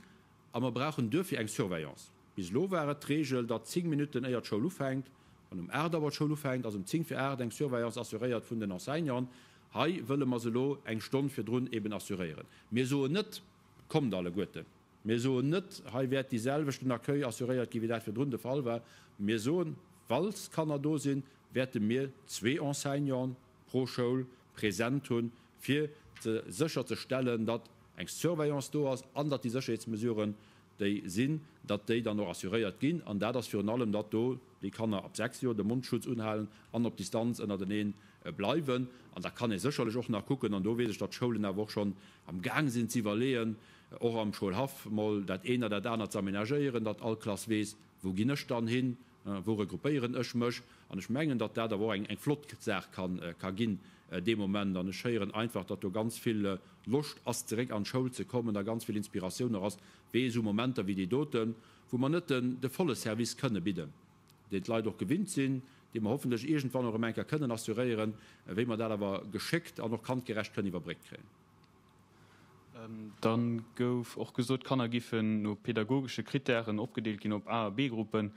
a mer brauchen duerfir eng Surveillance. Bis elo war et d'Reegel, datt 10 Minutten éier d'Schoul ufänkt, wann um 8 Auer d'Schoul ufänkt, ass um 10 vir 8 eng Surveillance assuréiert vun den Enseignanten. Hei wëlle mer se elo eng Stonn virdrun eben assuréieren. Mir soen net, Kommt alleguerten. Mir soen net, hei wäert dee selwechten Accueil assuréiert ginn, wéi dat virdrun de Fall war. Mir soen, falls Kanner do sinn, wäerte mir zwee Enseignanten pro Schoul present hunn, fir sécherzestellen, datt eng Surveillance do ass an datt déi Sécherheetsmesuren déi sinn, datt déi dann och assuréiert ginn. An dat ass virun allem, datt do déi Kanner ab 6 Joer de Mondschutz unhalen an op Distanz ënnertenee bleiwen. An da kann ee sécherlech och nach kucken, an do weess ech, datt d'Schoulen awer och schonn am Gaang sinn ze iwwerleeën, och am Schoulhaff mol dat eent a dat anert ze amenagéieren, datt all Klass weess, wou ginn ech dann hin, wou regroupéieren ech mech. An ech mengen, datt dat awer och eng flott Saach ka ginn dee Moment. An ech héieren einfach, datt do ganz vill Loscht ass zeréck an d'Schoul ze kommen a ganz vill Inspiratioun och ass, wéi esou Momenter wéi déi doten, wou mer net de volle Service kënne bidden, deen d'Leit och gewinnt sinn, dee mer hoffentlech iergendwann och erëm eng Kéier kënnen assuréieren, wéi mer dat awer geschéckt an och kandgerecht kënnen iwwerbréckt kréien. Da gouf och gesot, d'Kanner giffen no pedagogesche Krittären opgedeelt ginn op A a B-Gruppen.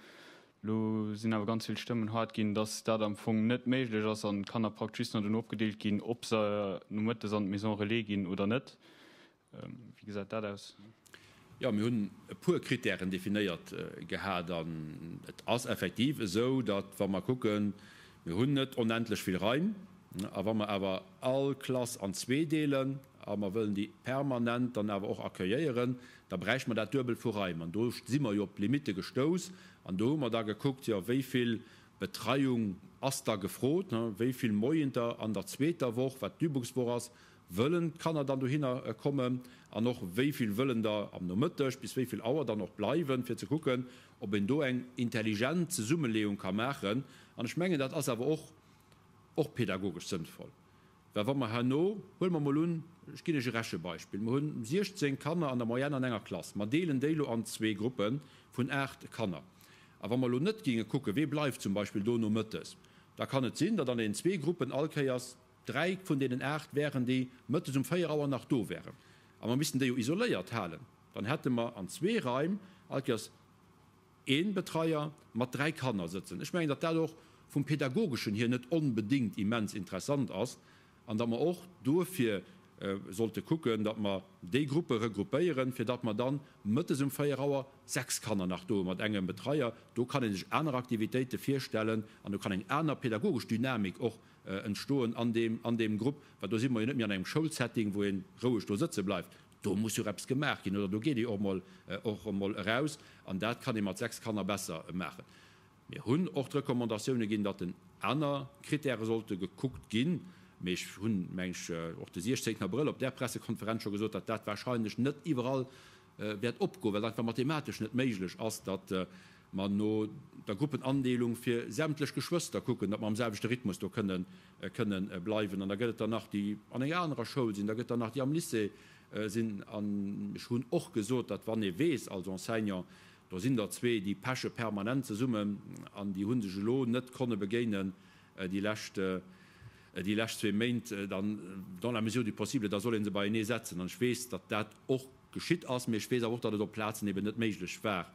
Elo sinn awer ganz vill Stëmmen haart ginn, dass dat am Fong net méiglech ass an d'Kanner praktesch just nach dono opgedeelt ginn, ob se nomëttes an d'Maison Relais ginn oder net. Wéi gesäit dat aus? Jo, mir hunn e puer Krittären definéiert gehat an et ass effektiv esou, datt wa mer kucken, mir hunn net onendlech vill Raim a wa mer awer all Klass an zwee deelen a mer wëllen déi permanent dann awer och accueilléieren, da bräichte mer dat Duebelt vu Raim. An do si mer jo op d'Limitte gestouss an do hu mer da gekuckt, jo wéi vill Betreiung ass da gefrot, wéi vill Moienter an der zweeter Woch, wat d'Übungswoch ass, wëllen d'Kanner dann dohinner kommen an och wéi vill wëllen der am Nomëtteg bis wéi vill Auer dann och bleiwen, fir ze kucken, ob een do eng intelligent Zesummeleeung ka maachen. An ech mengen, dat ass awer och och pedagogesch sënnvoll. Well wa mer herno, huele mer emol un, ech ginn Iech e Rechebeispill, mer hunn 16 Kanner an der Moyenne an enger Klass, mer deelen déi elo an zwee Gruppe vun 8 Kanner, a wa mer elo net géinge kucken, wee bleift zum Beispill do nomëttes, da kann et sinn, datt an deenen zwee Gruppen all Kéiers dräi vun deenen 8 wären, déi mëttes um 4 Auer nach do wären. A mer missten déi jo isoléiert halen. Dann hätte mer an zwee Raim all Kéiers ee Betreier mat 3 Kanner sëtzen. Ech mengen, datt dat och vum Pedagogeschen hier net onbedéngt immens interessant ass an datt mer och duerfir sollte kucken, datt mer déi Gruppe regroupéieren, fir datt mer dann mëttes um 4 Auer 6 Kanner nach do hu mat engem Betreier. Do kann ee sech aner Aktivitéite virstellen an do kann eng aner pedagogesch Dynamik och entstoen an deem, an deem Grupp, well do si mer jo net méi an engem Schoulsetting, wou ee roueg do sëtze bleift. Do muss jo och eppes gemaach ginn oder do geet ee och emol, och emol eraus an dat kann ee mat 6 Kanner besser maachen. Mir hunn och d'Recommandatioune ginn, datt en aner Kritäre sollte gekuckt ginn, mee ech hunn, meng ech, och de 16 Abrëll op där Pressekonferenz scho gesot, datt dat wahrscheinlech net iwwerall wäert opgoen, well et einfach mathematesch net méiglech ass, datt mer no der Gruppenandeelung fir sämtlech Geschwëster kucken, datt mer am selwechte Rhythmus do kënnen kënnen bleiwen. An da gëtt et der nach, déi an enger anerer Schoul sinn, da gëtt der nach, déi am Lycée sinn. An ech hunn och gesot, datt wann ee weess als Enseignant, do sinn der zwee, déi peche permanent zesummen an déi hu sech elo net konne begéinen déi lescht, déi lescht zwee Méint, dann, dans la mesure du possible, da soll ee se beienee setzen. An ech weess, datt dat och geschitt ass, mee ech weess awer och, datt et op Plazen eben net méiglech war,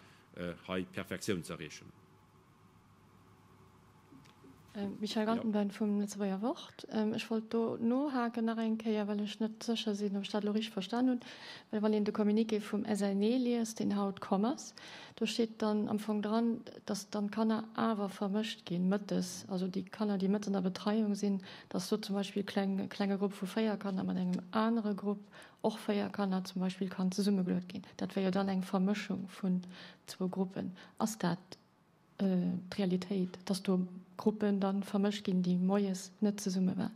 hei Perfektioun ze erreechen. Michèle Gantenbein vum Lëtzebuerger Wort. Ech wollt do nohaken nach eng Kéier, well ech net sécher sinn, ob ech dat elo richteg verstan hunn. Well wann een de Communiqué vum SNE liest, deen haut komm ass, do steet dann am Fong dran, datt dann d'Kanner awer vermëscht ginn mëttes, also déi Kanner, déi mëttes an der Betreiung sinn, datt do zum Beispill e klenge Grupp vu 4 Kanner mat engem anere Grupp, och 4 Kanner zum Beispill, kann zesummegeluet ginn. Dat wär jo dann eng Vermëschung vun zwou Gruppen. Ass dat d'Realitéit, dass do Gruppen da vermëscht ginn, déi moies net zesumme waren.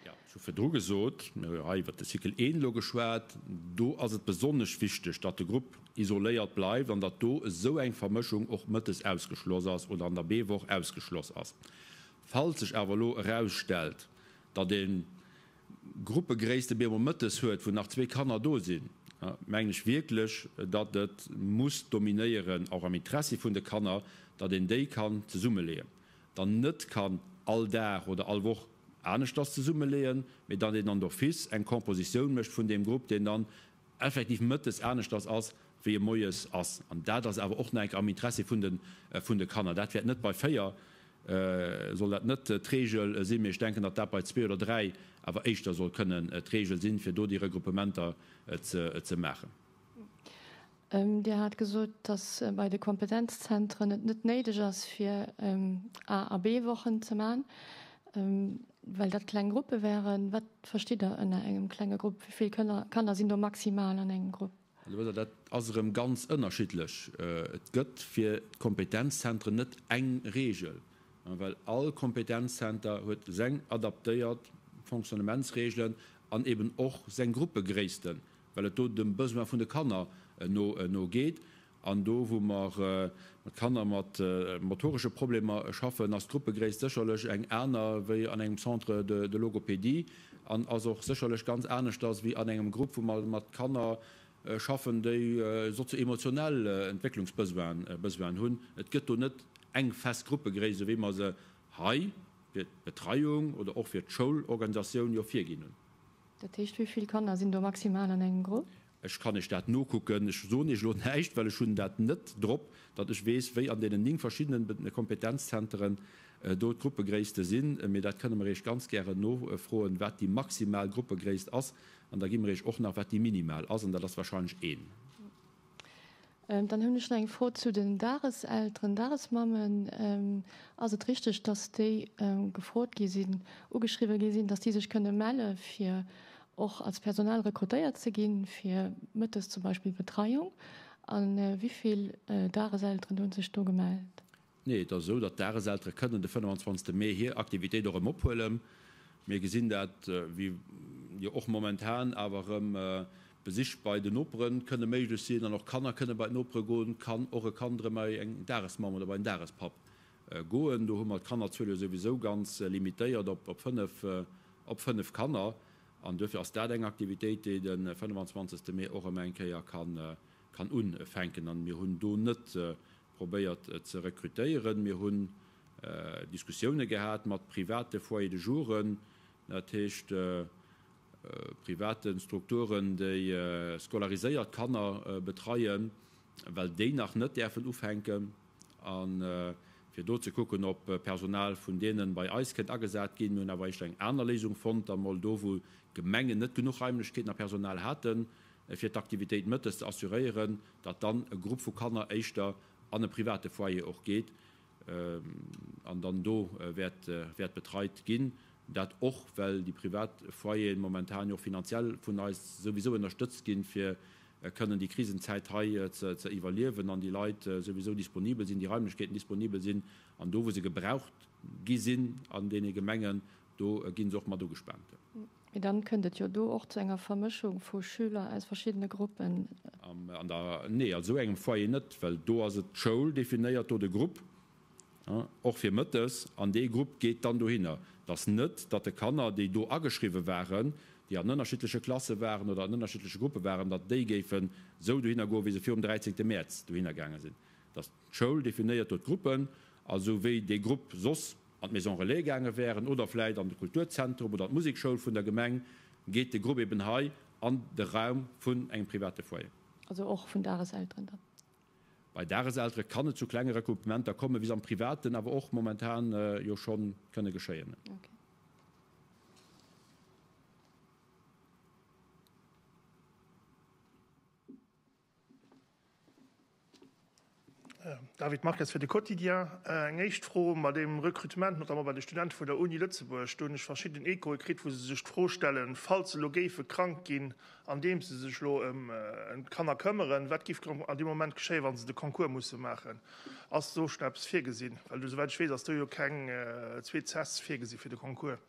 Jo, ech hu virdru gesot, mir hu jo hei iwwert de Cycle I elo geschwat, do ass et besonnesch wichteg, datt de Grupp isoléiert bleift an datt do esou eng Vermëschung och mëttes ausgeschloss ass oder an der B-Woch ausgeschloss ass. Falls sech awer elo erausstellt, datt ee Gruppegréisste bemol mëttes huet, wou nach zwee Kanner do sinn, mengen ech wierklech, datt et muss dominéieren, och am Interessi vun de Kanner, datt een déi kann zesummeleeën. Dann net kann all Dag oder all Woch aneschters zesummeleeën, mee datt een dann d'office eng Compositioun mécht vun deem Grupp, deen dann effektiv mëttes aneschters ass, wéi e moies ass. An dat ass awer och nach eng Kéier am Interessi vun de, vun de Kanner. Dat wäert net bei 4, soll dat net d'Regel sinn, mee ech denken, datt dat bei zwee oder dräi awer éischter soll kënnen d'Regel sinn, fir do déi Regruppementer ze, ze maachen. Dir hat gesot, datt bei de Kompetenzzentren et net néideg ass, fir A a B-Wochen ze maachen, well dat kleng Gruppe wären. Wat verstitt Der ënner engem klenge Grupp? Wéi vill Kanner sinn do maximal an engem Grupp? Dat ass erëm ganz ënnerschiddlech. Et gëtt fir d'Kompetenzzentren net eng Reegel, well all Kompetenzzenter huet seng adaptéiert Fonctionnementsreegelen an eben och seng Gruppegréissten, well et do dem Besoin vun de Kanner no geet. An do, wou mer mat Kanner mat motoresche Problemer schaffen, ass d'Gruppegréisst sécherlech eng aner wéi an engem Centre de logopédie an ass och sécherlech ganz aneschters wéi an engem Grupp, wou mer mat Kanner schaffen, déi sozio-emotionell Entwécklungsbesoinen hunn. Et gëtt do net eng fest Gruppegréisst, esou wéi mer se hei fir d'Betreiung oder och fir d'Schoulorganisatioun jo virginn hunn. Dat heescht, wéi vill Kanner sinn do maximal an engem Grupp? Ech kann Iech dat nokucken. Ech soen Iech elo näischt, well ech hunn dat net drop, datt ech weess, wéi an deenen 9 verschiddenen Kompetenzzenteren do d'Gruppegréisste sinn. Mee dat kënne mer Iech ganz gären nofroen, wat déi maximal Gruppegréisst ass. An da gi mer Iech och nach, wat déi minimal ass, an dat ass wahrscheinlech een. Dann hunn ech nach eng Fro zu den Dageselteren, Dagesmammen. Ass et richteg, dass déi gefrot gi sinn, ugeschriwwe gi sinn, dass déi sech kënne melle fir och als Personal rekrutéiert ze ginn, fir mëttes zum Beispill Betreiung? A wéi vill Dageselteren hu sech do gemellt? Nee, et ass esou, datt d'Dageseltere kënnen de 25. Mee hir Aktivitéit och erëm ophuelen. Mir gesinn dat, wéi jo och momentan awer erëm Besich bei den Nopere kënne méiglech sinn an och Kanner kënne bei d'Nopere goen, kann och e Kand erëm bei eng Dagesmamm oder bei en Dagespapp goen. Do hu mer d'Kannerzuel jo souwisou ganz limitéiert op 5 Kanner an duerfir ass dat eng Aktivitéit, déi de 25. Mee och erëm eng Kéier kann unfänken. An mir hunn do net probéiert ze rekrutéieren. Mir hunn Diskussioune gehat mat private Foyers de jouren, dat heescht private Strukturen, déi scolariséiert Kanner betreien, well déi nach net däerfen ufänken, a fir do ze kucken, ob Personal vun deene bei eis kënnt agesat ginn. Mir hunn awer éischter eng aner Léisung fonnt, da mol do, wou d'Gemengen net genuch Raimlechkeeten a Personal haten, fir d'Aktivitéit mëttes ze assuréieren, datt dann e Grupp vu Kanner éischter an e private Foyer och geet an dann do wäert betreit ginn. Dat och, well déi privat Foyeren momentan jo och finanziell vun eis souwisou ënnerstëtzt ginn, fir kënnen déi Krisenzäit hei ze iwwerliewen an déi Leit souwisou disponibel sinn, déi Raimlechkeeten disponibel sinn. An do, wou se gebraucht gi sinn an deene Gemengen, do gi se och mat ugespaant. Mee dann kënnt et jo do och zu enger Vermëschung vu Schüler aus verschiddene Gruppen. An der, nee, a sou engem Foyer net, well do ass et d'Schoul definéiert do de Grupp, och fir mëttes, an dee Grupp geet dann dohinner. Et ass net, datt de Kanner, déi do ageschriwwe waren, déi an ënnerschiddleche Klasse waren oder an ënnerschiddleche Gruppe waren, datt déi géifen sou dohinner goen, wéi se virum 13. Mäerz dohinner gaange sinn. Et ass d'Schoul definéiert do d'Gruppen, a sou wéi dee Grupp soss an d'Maison Relais gaange wären oder vläit an de Kulturzentrum oder an d'Musekschoul vun der Gemeng, geet de Grupp eben hei an de Raum vun engem private Foyer. Also och vun Dageselteren dann? Bei Dageseltere kann et zu klenge Recoupementer kommen, wéi se am Privaten awer och momentan jo scho kënne geschéien. David Marques fir de Quotidien. Eng éischt Fro, Mat deem Recrutement, notamment bei de Studente vun der Uni Lëtzebuerg, do hunn ech verschidden Echoe kritt, wou se sech d'Fro stellen, falls se elo géife krank ginn, andeems se sech elo ëm d'Kanner këmmeren, wat géif an deem Moment geschéien, wa se de Concours musse maachen? Ass do schonn eppes virgesinn? Well esouwäit ech weess, ass do jo keng zweet Ses virgesi fir de Concours.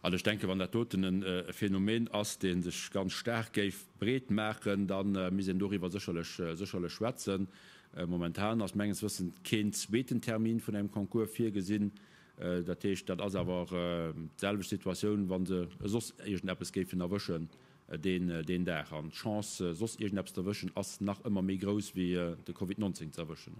An ech denken, wann dat doten e Phänomen ass, dee sech ganz staark géif breet maachen, da misst een doriwwer sécherlech, sécherlech schwätzen. Momentan ass menges Wëssens keen zweeten Termin vun engem Concours virgesinn. Dat heescht, dat ass awer d'selwecht Situatioun, wa se soss iergendeppes géifen erwëschen deen, deen Dag. An d'Chance, soss iergendeppes ze erwëschen, ass nach ëmmer méi grouss wéi de Covid 19 ze erwëschen.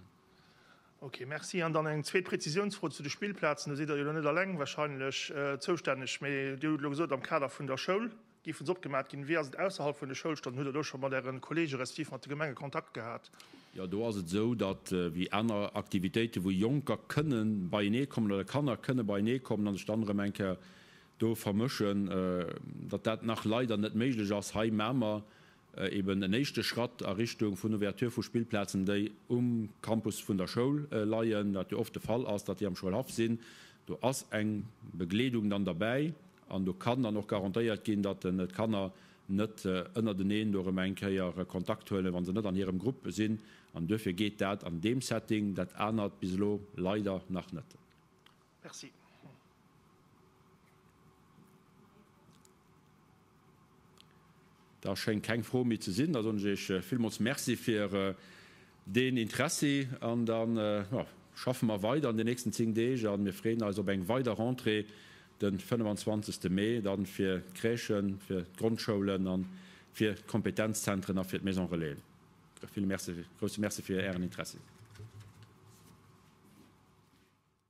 Ok, merci. An dann eng zweet Prezisiounsfro zu de Spillplazen. Do sidd Der jo elo net alleng wahrscheinlech zoustänneg, mee Dir hutt elo gesot, am Kader vun der Schoul géife se opgemat ginn. Wéi ass et ausserhalb vun de Schoulstonnen? Hutt Der do scho mat Äre Kollege respektiv mat de Gemenge Kontakt gehat? Jo, do ass et esou, datt wéi aner Aktivitéiten, wou Jonker kënne beienee kommen oder Kanner kënne beienee kommen a sech dann erëm eng Kéier do vermëschen, datt dat nach leider net méiglech ass. Hei maache mer Eben en éischte Schratt a Richtung vun Ouverture vu Spillplazen, déi um Campus vun der Schoul leien, wat jo oft de Fall ass, datt déi am Schoulhaff sinn. Do ass eng Begleedung dann derbäi an do kann dann och garantéiert ginn, datt d'Kanner net ënnerteneen do erëm eng Kéier Kontakt huelen, wa se net an hirem Grupp sinn. An duerfir geet dat an deem Setting, dat anert bis elo leider nach net. Merci. Da schéngt keng Fro méi ze sinn. Da soen ech Iech villmools Merci fir deen Interessi an da schaffe mer weider an den nächsten 10 Deeg a mir freeën eis op eng weider Rentrée de 25. Mee dann fir d'Crèchen, fir d'Grondschoulen a fir d'Kompetenzzentren a fir d'Maison Relaisen. Ville Merci, grousse Merci fir Ären Interessi.